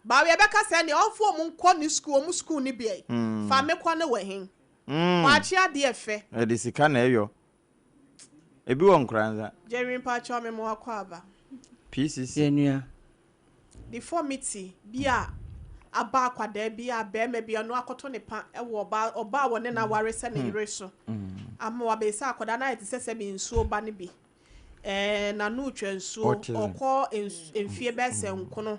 But yɛbɛka sɛ ɛnneɛ ɔmfa wɔn nkɔ ne sukuu, wɔn sukuu no bi ɛ. Fa me kɔ ne wɔ he? Waakye adeɛ fɛ. Ɛde sika na ɛyɔ. Ebi wɔ Nkoranza. Jerry mpakyɛw me mo akɔ aba. PCC. Yɛ nua. Deformity bi a aba akwadaa bi a barima bi ɔno akɔtɔ ne pa wɔ ɔbaa ɔbaa a wɔne no aware sɛ ne yere so ama wabɛyɛ sɛ akwadaa no ayɛ te sɛ sɛbi nsuo ba no bi ɛɛ n'ano retwa nsuo Autism. ɔkɔ nsu mfie bɛyɛ sɛ nkono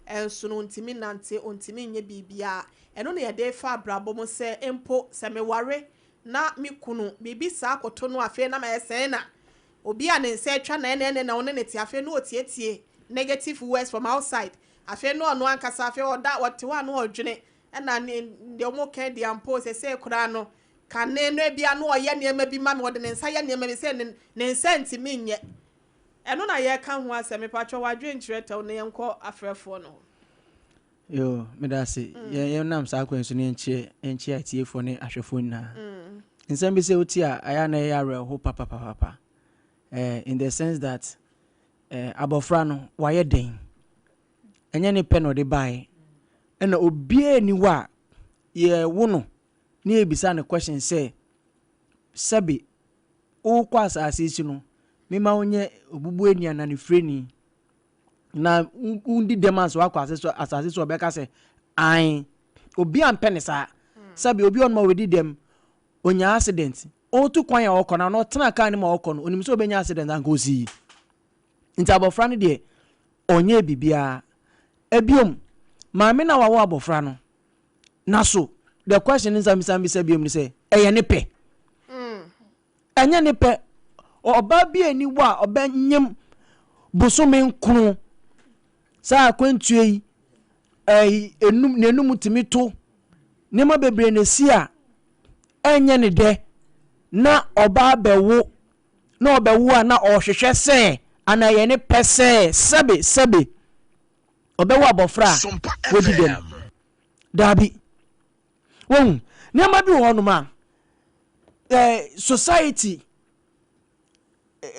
nso no ɔntumi nante ɔntumi nyɛ biribiara ɛno na yɛde fa abrabɔ mu sɛ mpo sɛ meware na me kunu biribi saa kɔto no afei na mayɛ sɛn na obi a ne nsa atwa na ɛna ɛna na ɔne ne te afei na ɔtietie negative words from outside afei na ɔno ankasa afei ɔda ɔte hɔ a na ɔdwene ɛna ne deɛ ɔmo ka deɛ ampo sɛsɛ koraa no kane no ebia na ɔyɛ nneɛma bi ma me ɔde ne nsa yɛ nneɛma bi sɛ ne ne nsa ntumi nyɛ ɛno na yɛka ho asɛm mepatwɛ wadwe nkyerɛ tɛw na yɛnkɔ afrɛfoɔ no hɔ. Yo, meda ase. Yɛn yɛnam saa kwan so ne yɛnkyerɛ yɛnkyerɛ atiefoɔ ne ahwɛfoɔ nyinaa. Nsɛm bi sɛ wotie a ɛyɛ a na ɛyɛ awerɛho papapapapa. Eh, in the sense that eh, abɔfra no wayɛ den. Ɛnyɛ ne pɛ na ɔde baeɛ. Ɛna obiara nni hɔ a yɛwo no na yɛbisa no question sɛ sɛbe wokɔ asase yi so no mema wonyɛ obubuani anaa nifirani. Na wondi dɛm ansa wakɔ ase so asase so ɔbɛka sɛ ae obi ampɛ ne saa sɛbi obi ɔnom a wɔdi dɛm onya accident ɔtu kwan a ɔkɔ no na ɔtena kaa no mu a ɔkɔ no onim sɛ ɔbɛnya accident anka ɔsii nti abɔfra no deɛ ɔnyɛ biribiara ebiom maame no a wawo abɔfra no na so the question nsa bisa bisa biom ne sɛ ɛyɛ ne pɛ Ɛnyɛ ne pɛ. Ɔbaa bi ani hɔ a ɔbɛnyem bosome nkron. Saa akwantuo yi, ɛyi enum n'enum tumi to nneɛma bebree na esi a ɛnyɛ ne dɛ na ɔbaa bɛwo na ɔbɛwo a na ɔhwehwɛ sɛ anaa ɛyɛ ne pɛ sɛ sɛbe sɛbe ɔbɛwo abɔfra a wadi dɛm. Daabi. Wohu, nneɛma bi wɔ hɔnom a, eh, society,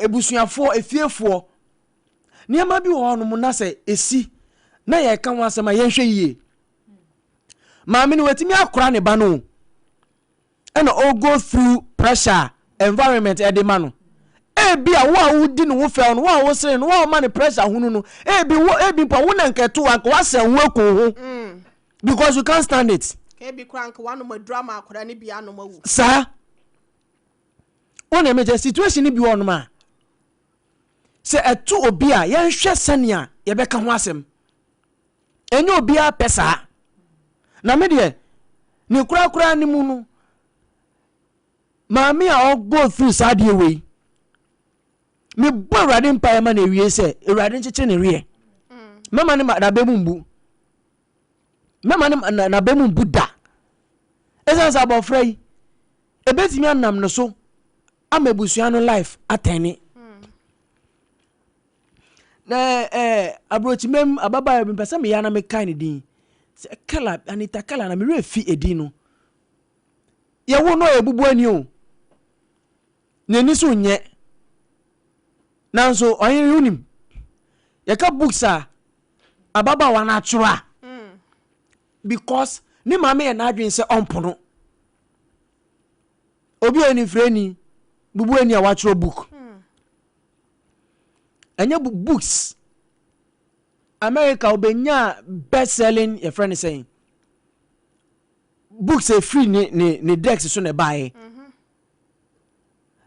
abusuafoɔ, efiefoɔ, nneɛma bi wɔ hɔnom na sɛ esi na yɛka ho asɛm a yɛnhwɛ yie. Maame no watumi akora ne ba no ɛna o go through pressure environment ɛde ma no. Ebi a wo a wodi ne ho fɛw no, wo a wosere no, wo a woma no pressure hunu no, ebi wo ebi mpo a wo na nka ɛto anka wasɛn ho aku ho. Mm. Because you can't stand it. Ebi kora nka wanom aduru ama akwadaa no bi anom awu. Saa. Wo na ɛmɛ situation no bi wɔ nom a sɛ ɛto obi a yɛnhwɛ sɛnea yɛbɛka ho asɛm. Ɛnyɛ obiara pɛ saa. Na me deɛ ne korakora ne mu no maame a ɔgo through saa adeɛ wei mebɔ awurade mpaeɛ ma no awie sɛ awurade nkyekye ne werɛ mɛma ne n'abɛ mu mbu mɛma ne n'abɛ mu mbu da ɛsiane sɛ abɔfra yi ɛbɛtumi anam no so ama abusua no life atɛne na ɛɛ aburokyimam ababaawa bi mpɛ sɛ meyɛ na mekae ne din sɛ kala anita kala na mewerɛ fi edin no Yɛwo no a yɛbubu ani o, n'ani so nyɛ. Nanso ɔhene wonim, yɛka books a ababaawa no atwerɛ a, mm. Because ne maame yɛ n'adwene sɛ ɔmpo no. Obi a onifirani, bubuani a watwerɛ book. Ɛnyɛ books. America obɛnyaa best selling yɛfrɛ no sɛn books efiri ne ne ne desk so na ɛbaeɛ.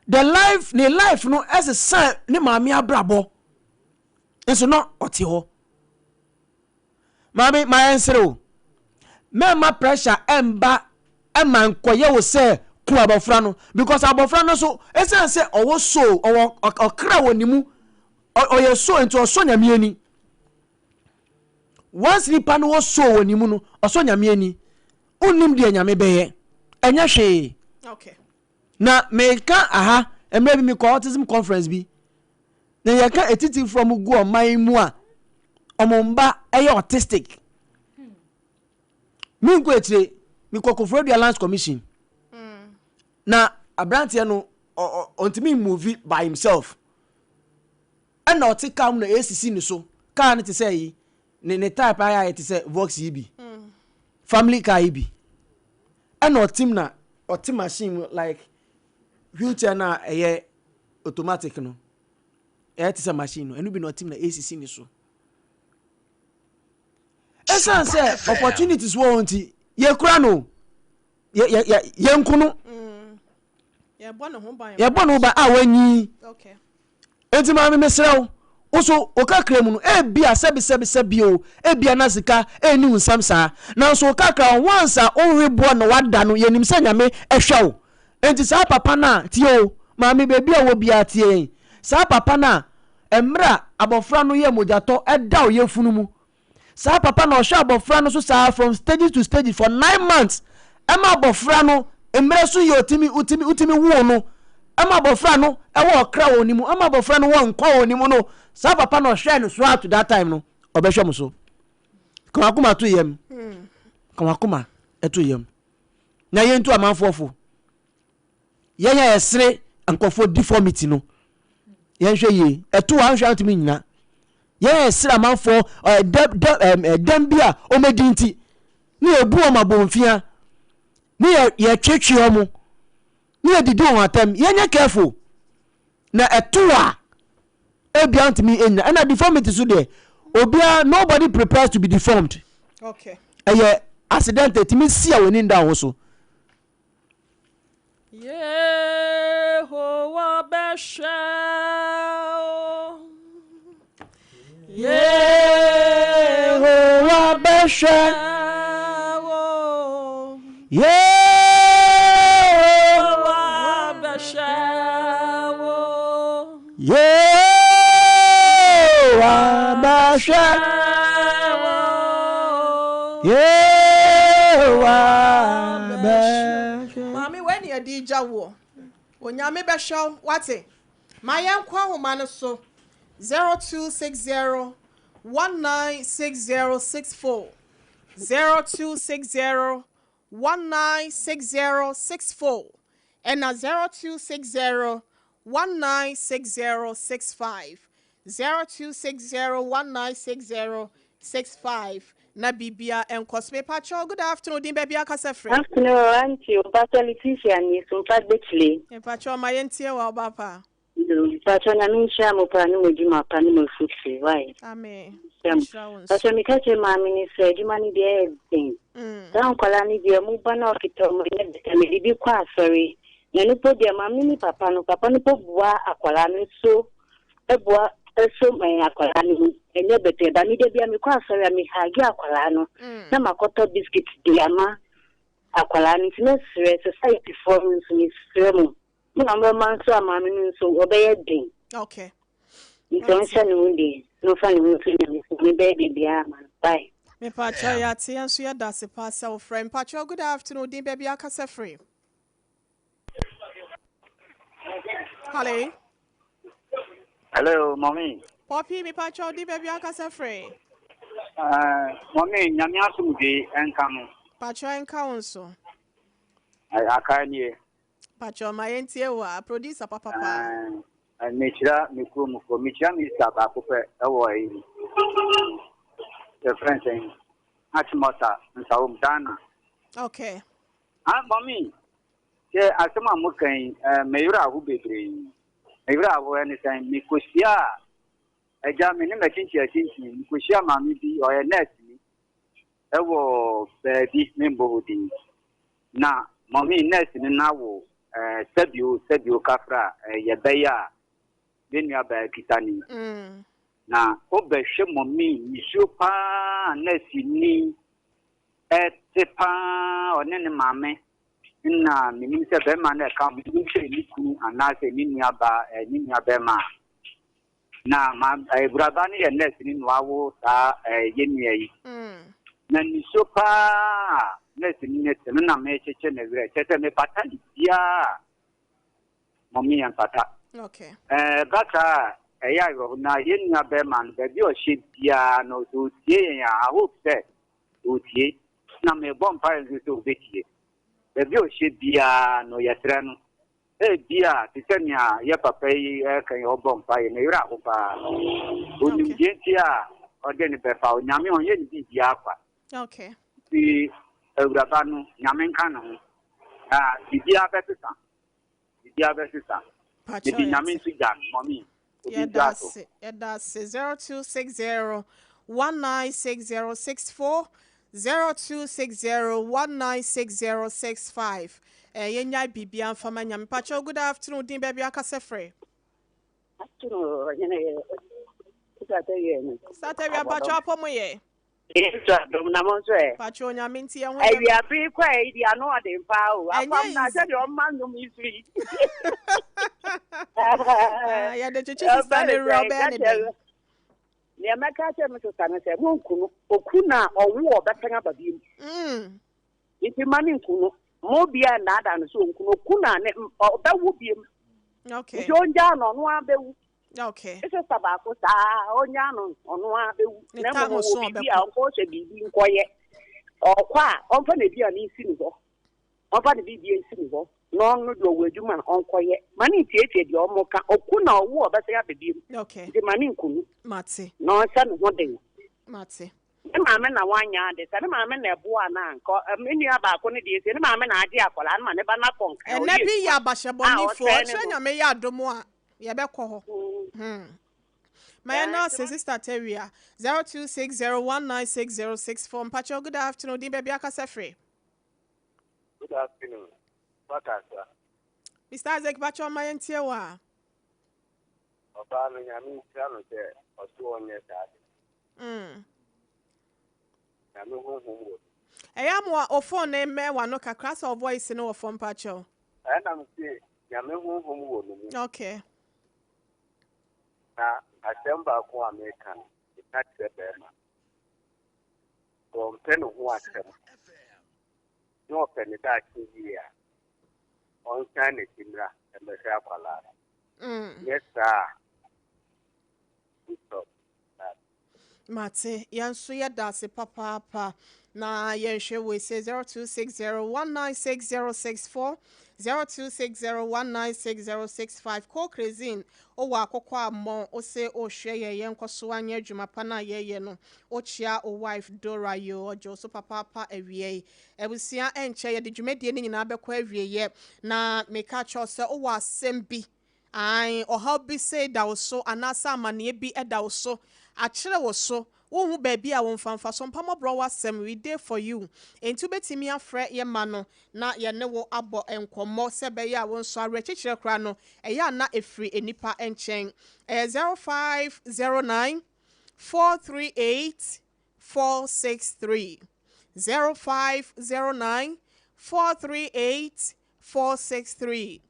The life ne life no ɛsesa ne maame abrabɔ nso na ɔte hɔ. Maame ma yɛnsere wo. Mɛmma pressure ɛmba ɛma nkɔyɛ wo sɛ ku abɔfra no because abɔfra no nso ɛsiane sɛ ɔwɔ soul ɔwɔ ɔkra wɔ ne mu ɔyɛ soul nti ɔsɔ nyame ani. Once nipa no wɔ soul wɔ ne mu no ɔsɔ nyame ani. Wonnim deɛ nyame bɛyɛ ɛnyɛ hwee. Okay. Na meka aha mmerɛ bi mekɔ autism conference bi na yɛka atitirifoɔ a wɔgu ɔman mu a wɔn mba yɛ autistic. Menkɔ akyire, mekɔ Koforidua Lands Commission. Na aberanteɛ no ɔntumi move by himself. Ɛna ɔte car mu na ɛsisi ne so. Car no te sɛ yi, ne ne type ayɛ ayɛ te sɛ Vox yi bi. Family car yi bi. Ɛna ɔte mu na ɔte machine mu like wheelchair no a ɛyɛ automatic no ɛyɛ te sɛ machine no ɛno bi na ɔte mu na ɛsisi ne so. Ɛsiane sɛ opportunities wɔ hɔ nti yɛkura no yɛnko no yɛbɔ ne ho ban yɛbɔ ne ho ban a wanyi. Enti maame mesrɛ wo, wo so wo kakra mu no, ebia sɛbisɛbisɛbi o, ebia na sika ɛnni wo nsam saa, nanso wo kakra no, once a wo we boɔ na wada no, yɛnim sɛ Nyame hwɛ wo. Enti saa papa no a, tie o, maame baabi a wowɔ biara tie yɛn, saa papa no a, mmerɛ a abɔfra no yɛ mogyatɔ da wo yafunu mu, Saa papa na ɔhwɛ abɔfra no so saa from stages to stages for 9 months ɛma abɔfra no mmerɛ so yɛ otimi otimi otimi woo no, ɛma abɔfra no ɛwɔ ɔkra wɔ ne mu, ɛma abɔfra no wɔ nkwa wɔ ne mu no. Saa papa na ɔhwɛ no so up to that time no, ɔbɛhwɛ mo so. Kamakoma to yam, kamakoma ɛto yam na yɛntu amanfoɔ fo. Yɛn a yɛsere nkurɔfoɔ deformity no, yɛnhwɛ yie. Ɛto a nhwɛ antumi nyina. Yɛn a yɛsere amanfoɔ ɛdɛm ɛdɛm bi a wɔadi nti ne yɛbu wɔn abɔnfia ne yɛ yɛtwetwe wɔn ne yɛdidi wɔn atɛm, yɛnyɛ careful na ɛto a ebia ntumi nyina. Ɛna deformity so deɛ, obiara, nobody prepares to be deformed. Ɛyɛ accident, ɛtumi si a w'ani nda wo ho so. Yehowa bɛhwɛ o. Yehowa bɛhwɛ o. Yehowa bɛhwɛ o. Yehowa bɛhwɛ. Yehowa bɛhwɛ. Maame, wei ne yɛde gya woɔ. Onyame bɛhwɛ wo, wate? Ma yɛnkɔ ahoma no so, 0260 196064, 0260 196064 ɛna 0260 196065, 0260 196065 na biribia nkɔ so. Mepakyɛw, good afternoon, din, baabi akasa firi? Afternoon, Auntie. Obasa Leticia ni Sumpa Gbechile. Mepakyɛw, ma yɛntie wɔ ɔba pa. Pacho, nyame nhyira mo paa ne mo adwuma pa ne mo afutuo. Why? Amen. Nhyira mo. Nhyira wo nso. Pacho, meka kyerɛ maame ne sɛ adwuma no deɛ ɛyɛ den. Saa nkwalaa no deɛ ɔmo ba na ɔkita ɔmo ɛnyɛ bɛtɛ, mede bi kɔ asɔre. Na no po deɛ, maame ne papa no, papa no po boa akwalaa no so, ɛboa ɛso ɛn akwalaa no mu ɛnyɛ bɛtɛ ba. Me da bi a mekɔ asɔre a, mehage akwalaa no na makɔtɔ biscuit de ama akwalaa no. Nti mɛsrɛ society foɔ no nso, mesrɛ mo mo na mobɛma nso a maame no nso ɔbɛyɛ den. Nti ɔnhyɛ ne ho den na ɔfa ne ho nto Nyame so, Nyame bɛyɛ biribiara ama no. Bye. Mepakyɛw, yɛate, yɛn nso yɛda ase paa sɛ wofrɛ. Mepakyɛw, good afternoon, din, baabi akasa firi? Hello. Hello, mommy. Poppy, mepakyɛw, din, baabi akasa firi? Mommy, nyame asomdwe nka no. Pakyɛw, nka wo nso. Aka nie. Pakyɛw, ma yɛntie wo a producer papapa. Mekyira me kuromfoɔ, mekyira minister baako pɛ ɛwɔ ɛyi. Yɛfrɛ nsɛn. Achimota, Nsawam, Ghana. Okay. Ah, mɔmi, sɛ asɛm a moka yi, eh, me werɛ aho bebree. Me werɛ aho ɛne sɛn, mekɔhyia a, agya me ne m'akyinkyin akyinkyin, mekɔhyia maame bi, ɔyɛ nurse ni, ɛwɔ baabi, membɔ hɔ din. Na mɔmi, nurse no na wo, eh, sɛbio, sɛbio kafra, eh, yɛbɛyɛ a, me nuabaa kita ni. Na wobɛhwɛ mɔmi nisuo paa nurse ni ɛte paa ɔne ne maame na menim sɛ bɛrima no ɛka menim sɛ ne kunu anaasɛ ne nuabaa ne nua bɛrima a na ma awuraba no yɛ nurse ni na wawo saa yɛ nua yi na nisuo paa nurse ni ne te no na mekyekye ne werɛ kyerɛ sɛ mepata ne biara Mɔmi yɛn fata. Okay. Ɛɛ ba saa a ɛyɛ awerɛho na yɛn nua bɛrima no baabi a ɔhyɛ biara no sɛ ɔtie yɛn a I hope sɛ ɔtie na mebɔ mpaeɛ nso sɛ ɔbɛtie. Baabi a ɔhyɛ biara no yɛsrɛ no ebia te sɛ nea yɛ papa yi ɛka yi ɔbɔ mpaeɛ na ɛwerɛ aho paa. Onim deɛ nti a ɔde ne bɛfa Onyame ɔnyɛ ne biribiara kwa. Okay. Nti awuraba no Nyame nka ne ho na biribiara bɛsesa. Biribiara bɛsesa. Mede Nyame nso gya no, mummy. Obi Yɛda ase, yɛda ase. 0260 196064, 0260 196065. Eh, yɛnyae biribiara mfa ma Nyame. Pakyɛw, good afternoon, din baabi akasa firi. Afternoon, ɔhene yɛ. Sata wia mpakyɛw apɔ mo yɛ. Yesu adom na mo nso ɛ. Pakyɛ Onyame nti yɛn ho yɛ. Awia bere kɔ ɛ yi deɛ ano ɔden paa o. Apam na sɛdeɛ ɔma nnwom yi so yi. Ah, yɛde kyekye sista ne werɛ ɔbɛyɛ ne dɛn. Nea mɛka akyerɛ me sista ne sɛ monku no. Oku no a ɔwo a ɔbɛsan aba bio. Nti mma no nku no. Mma obiara nnaadaa no sɛ ɔnku no. Oku no a ne ɔbɛwo bio. Okay. Nti ɔngyaa no ɔno ara bɛwu. Okay. Ne sista baako saa ɔnyaa no ɔno ara bɛwu. Na mmom ɔwɔ biribi a ɔnkɔhyɛ biribi nkɔyɛ. Ɔkɔ a ɔmfa n'aduane nsi ne hɔ. Ɔmfa ne biribi nsi ne hɔ. Na ɔno deɛ ɔwɔ adwuma a ɔnkɔyɛ. Ma ne ntiatia deɛ ɔmo ka. Ɔku na ɔwo a ɔbɛsan aba biom. Okay. Nti ma ne nku no. Mate. Na ɔnhyɛ ne ho den. Mate. Ne maame na wanyɛ ade. Sɛ ne maame na ɛboaa no a, nka me nua baako no deɛ, sɛ ne maame na agye akwadaa no ma ne ba no akɔ nka Ɛnɛ ɔyɛ bi yɛ adwuma a abahyɛbɔnefoɔ. ɔsɛe ne Ɔkyerɛ no. Nyame yɛ adom a, yɛbɛkɔ hɔ. Hmm. Ma yɛn Ɛɛ, ase Sister Tawia. 0260196064. Mpakyɛw, good afternoon. Din baabi akasa firi. Good afternoon. Wakasa. Mr. Isaac, mpakyɛw ma yɛntie wo a. Ɔbaa no Nyame nhyira no sɛ ɔse ɔnyɛ saa de. Nyame honhom wɔ ne mu. Ɛyɛ a ma wo phone no mmɛn w'ano kakra sɛ wo voice no wɔ fam mpakyɛw. Ɛna me se Nyame honhom wɔ ne mu. Okay. Na asɛm baako a meka no, meka kyerɛ bɛɛma. Sɛ ɔmpɛ ne ho asɛm na ɔpɛ ne daakye yie a, ɔnsan n'akyi mmra mmɛhwɛ akwadaa no. Nyɛ saa a, stop that. Mate, yɛn nso yɛda ase papaapa. Na yɛnhwɛ wei sɛ 0260196064, 0260196065. Call Crazine, wowɔ akokɔ a mmɔn, wose wohwɛ yɛn, yɛnkɔ so anyɛ adwuma pa no a yɛyɛ no. Wokyea wo wife Dora yoo, ɔgye wo so papaapa awia yi. Abusua, ɛnkyɛ yɛde dwumadie no nyinaa bɛkɔ awieɛ. Na meka kyerɛ wo sɛ wowɔ asɛm bi, ae, ɔhaw bi sei da wo so anaasɛ amaneɛ bi da wo so, akyere wo so, wonhu baabi a womfa mfa so, mpa mmɔborɔ w'asɛm, we dey for you. Enti wobɛtumi afrɛ yɛn mma no na yɛne wo abɔ nkɔmmɔ sɛ ɛbɛyɛ a wo nso awerɛkyekyerɛ koraa no ɛyɛ a na ɛfiri nnipa nkyɛn. Ɛyɛ 0509 438 463 0509 438 463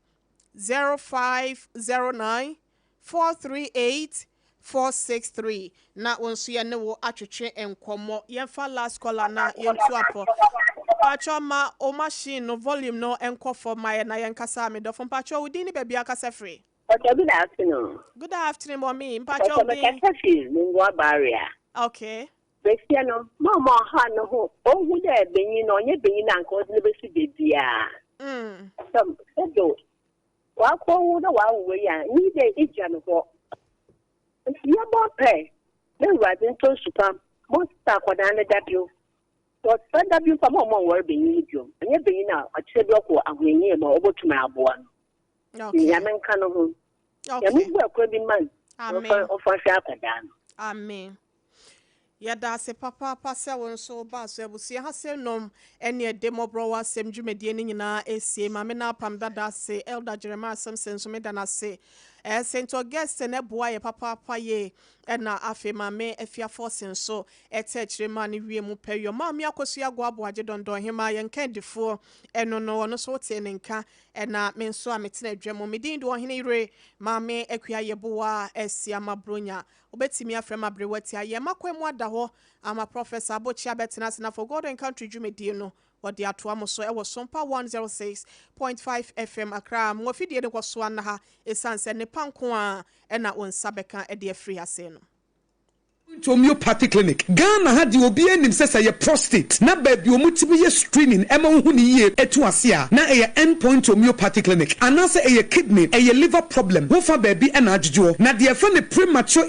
0509 438 463 na wo nso yɛne wo atwetwe nkɔmmɔ. Yɛmfa last caller na yɛntu apɔ. Mpakyɛw ma wo machine no volume no nkɔ fam ma yɛn na yɛnkasa. Me dɔfo mpakyɛw wo din ne baabi a wokasa firi? Ɔtɔ good afternoon. Good afternoon mommy mpakyɛw Ɔtɔ din. mekasa fi Nungua Barrier. Okay. Basia no ma ɔma ɔha no ho ohu dɛ banyin no ɔnyɛ banyin a nka ɔdze no besi beebiara. Sɛ sɛ do ɔakɔwo na ɔawo wei a nnyi dɛ egya no hɔ. Ntsi yɛbɔ mpae na Ewuradze ntɔ nsu pa ma ɔnsesa akwadaa no dabew. Sɛ ɔda bi mpo a, mma ɔmma ɔnnwar banyin no bio. Ɔnnyɛ banyin a ɔkyerɛ bi ɔkɔ ahohiahia mu a obotum aboa no. Okay. Nyame nka no ho. Okay. Nyame mbua kwan bi mma no na Amen. ɔmfa ɔmfa nhwɛ akwadaa no. Amen. Yɛda ase papaapa sɛ wo nso wobaa so. Abusua ha sɛ nom ɛne ɛde mmɔborɔ wɔ asɛm dwumadie no nyinaa ɛsie. Maame no apam dada ase. Elder Jeremiah Simpson nso meda no ase. St. Augustine ɛboa yɛ papaapa yie. Ɛna afei Maame Afia Forson nso ɛte akyire maa ne wie mu pɛ yɔ. Maame Akosua Agoaboagye Dɔndɔn Hemaa yɛn nka adifoɔ ɛno no ɔno nso wotee ne nka. Ɛna me nso a metena adwa mu. Me din de Ɔhene Yere Maame Akua Yeboah Asiama Bronya. Wobɛtumi afrɛ me aberewa tia. Yɛn mma kwan mu ada hɔ ama Professor Abokyi abɛtena ase na for God and Country dwumadie no wɔde atoa mo so ɛwɔ Sompa 106.5 FM Accra. Mo afidie no kɔ so ana ha ɛsiane sɛ nnepa nko ara ɛna wo nsa bɛka de afiri ase no. Homeopathy Clinic, Ghana ha deɛ obiara nim sɛ sɛ ɛyɛ prostate na baabi a wɔtumi yɛ screening ɛma wohu no yie ɛtu ase a na ɛyɛ End Point Homeopathy Clinic anaasɛ ɛyɛ kidney, ɛyɛ liver problem, wofa baabi ɛna adwodwoɔ na deɛ yɛfrɛ no premature.